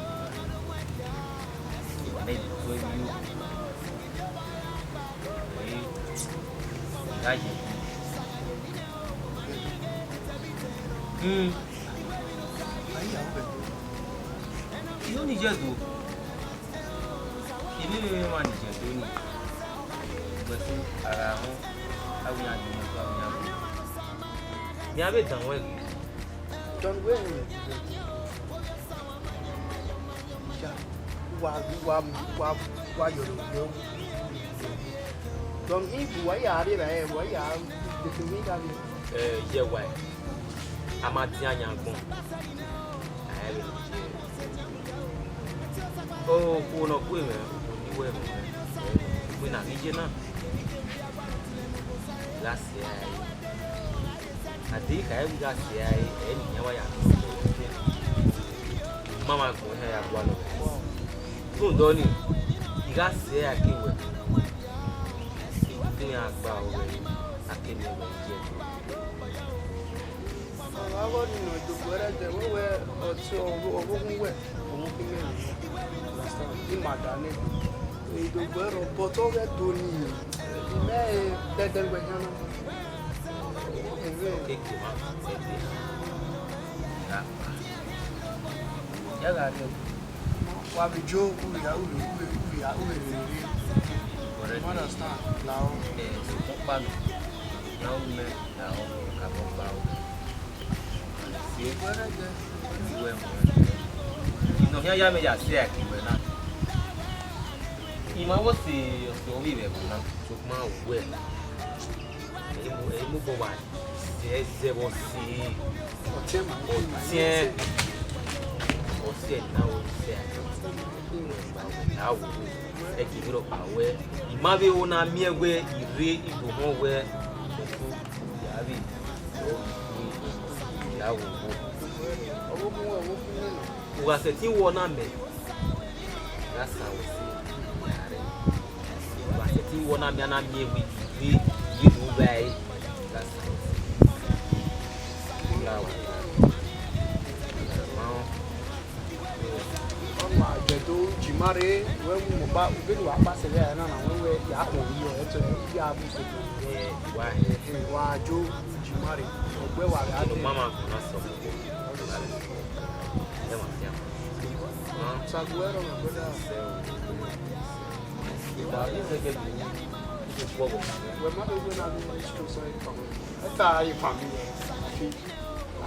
Mẹ do emwi yo. Ẹi, I gha ye. Hmm. I ho ni ye do. I vbe vbe emwa ni ye do ni. Ugbẹn so, a gha họn, a wẹ iran ye imọto, a wẹ iran bu. Iran vbe dan wẹ ghe. John, wẹ rẹn ya, wa, wa, wa, wa yọ lọ yọ. John, ibu wa ya rre ra, wa ya de fi mi gha rre. Eh, ye wa, a ma dian yan agbọn. A i vbe ye. Okhuo ne ọ gue mwẹ, okhuo ne I wẹ mwẹ, wẹ na ghi ye na. I gha sẹ ẹre. A deghẹ I khare vbe I gha sẹ ẹre, ẹ i re ne iran wa ya nọ. Ma ma gun ehẹn ya gualọ. Rhunmwuda ọnii, I gha sẹ ẹre a ke wẹ, I gu iran gba ruẹ, a ke miẹn wẹ ye. Ọ gha gha ọnii nọ, Idogo ẹrẹdẹ, wẹ wẹ ọtẹn ọvbo-, ọvbokhan wẹ, ọmọ khin mwẹ nọ. Understand? I ma da nẹ. Idogo ẹrọ, but ọ ghẹ do nii, imẹ dẹdẹ wẹ khian na. Ọvbokhan wẹ. Keke ma, keke ma. Ya gha rrie. Wa vbe jo uvbi a, uvbi, uvbi, uvbi a, uvbi rere. You understand? Lahọ. Eh, sokpan ọkpa nọ, ne ọ ru mẹ, lahọ, ka bọ gba o. Wẹ rẹn jẹ. Wẹ mu. Inọ khian ya mẹ ya sẹ ẹre ke wẹ na. I ma wo sẹ ọse ovbi mwẹ ẹvbo na. Sokpan wẹ. Ẹ i mu, ẹ i mu obọ wa zẹ, zẹ vbe ọse. Ọtiẹn ma, ọtiẹn. Ọse na o sẹ. Wẹ gba wẹ na wo. Ẹ gie vberriọ kpa wẹ. I ma vbe ho na miẹn wẹ I rre, I do họn wẹ. Ọse ya vbe, ya wo wo. U gha sẹtin wọ na mẹ, gha sa wẹ sẹ, ya rre. U gha sẹtin wọ na mẹ, a na miẹn wẹ I rre, I do vba ẹre, gha sa wẹ sẹ. U na wa ta. Ọmwa jẹ do jima rre, wẹ mu mobile, vbene wa kpa sẹ vbe a na na, wẹ wẹ ya khuọnmwi yọ, ẹtọ ya bu sẹ. Wa he. Wa jo jima rre, ọgbẹ wa gha Kinu dee. Mama na sọ. Ẹ ma fian. Saguero, my brother. Wa ni zẹgẹ bi. Wẹ ma do wẹ na do school so e family. Ẹta e family.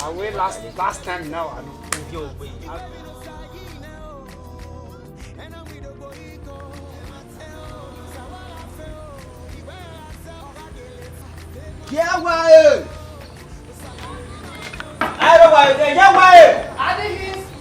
Awe last, last time now, I know. Ye wa e! Aye wa e, ye wa e! Adi hi.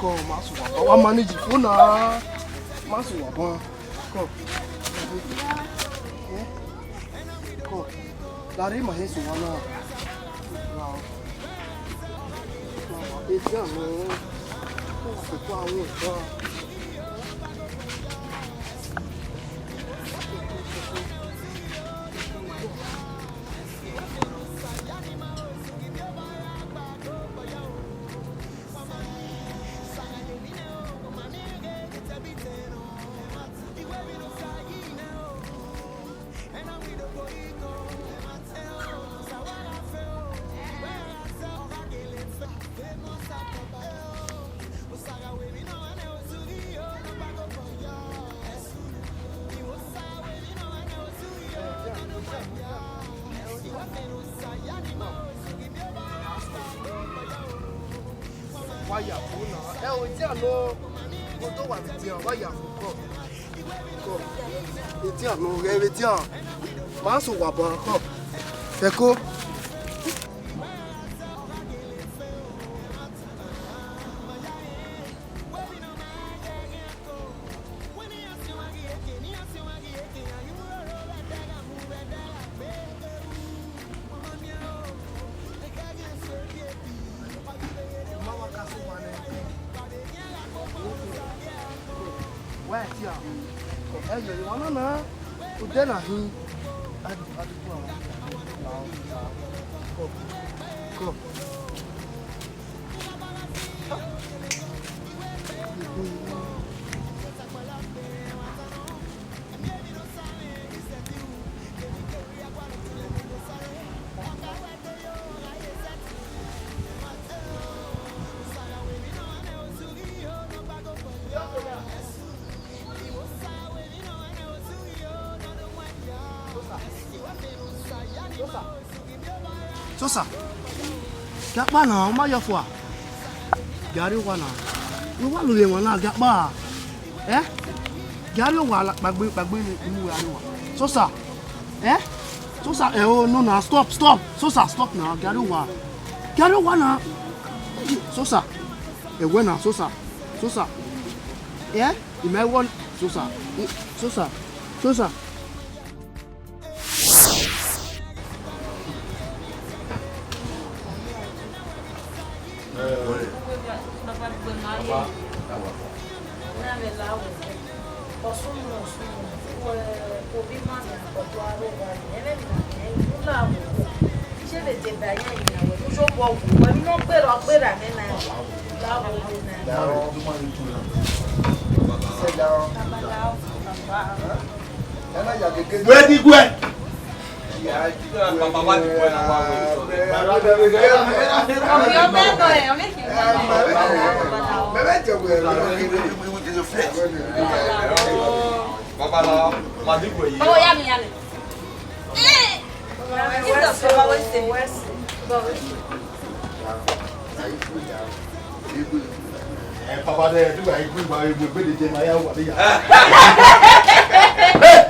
Come, ma sẹ uwa ban, wa manage fo na. Ma sẹ uwa ban. Come. Eh? Come. Lare ma he sẹ uwa na. Wow. Edia nọ. Wa fẹ kua wẹ ta. Wa ya fo na. Ẹ o, edia nọ. Odo wa vbe edian, wa ya fo kọ. Kọ. Edian nọ, ghẹ vbe edian. Ma sẹ uwa ban kọ. Fẹko. Ẹ, tia. Ẹ, yọ, yọ, na, na. Odẹ na hin. Adu, adu, come, come. Sosa, gie akpa na, ọ ma yọ fua. Gie a rrie owa na. Owa ne u rre emwa na, gie akpa. Eh? Gie a rrie owa la, kpagbe, kpagbe ne u mu wẹ a rrie owa. Sosa. Eh? Sosa, eh, oh, no na, stop, stop. Sosa, stop na, gie a rrie owa. Gie a rrie owa na. Sosa. Ẹwẹ na, Sosa. Sosa. Eh? Ima ẹwọ, Sosa. Sosa. Sosa. Wẹ ni guẹ. Babalao, ma ni guẹ yi. Jesus, Baba, we say. Eh, Baba, de, do I agree with you? We dey my hour, yeah. Hey,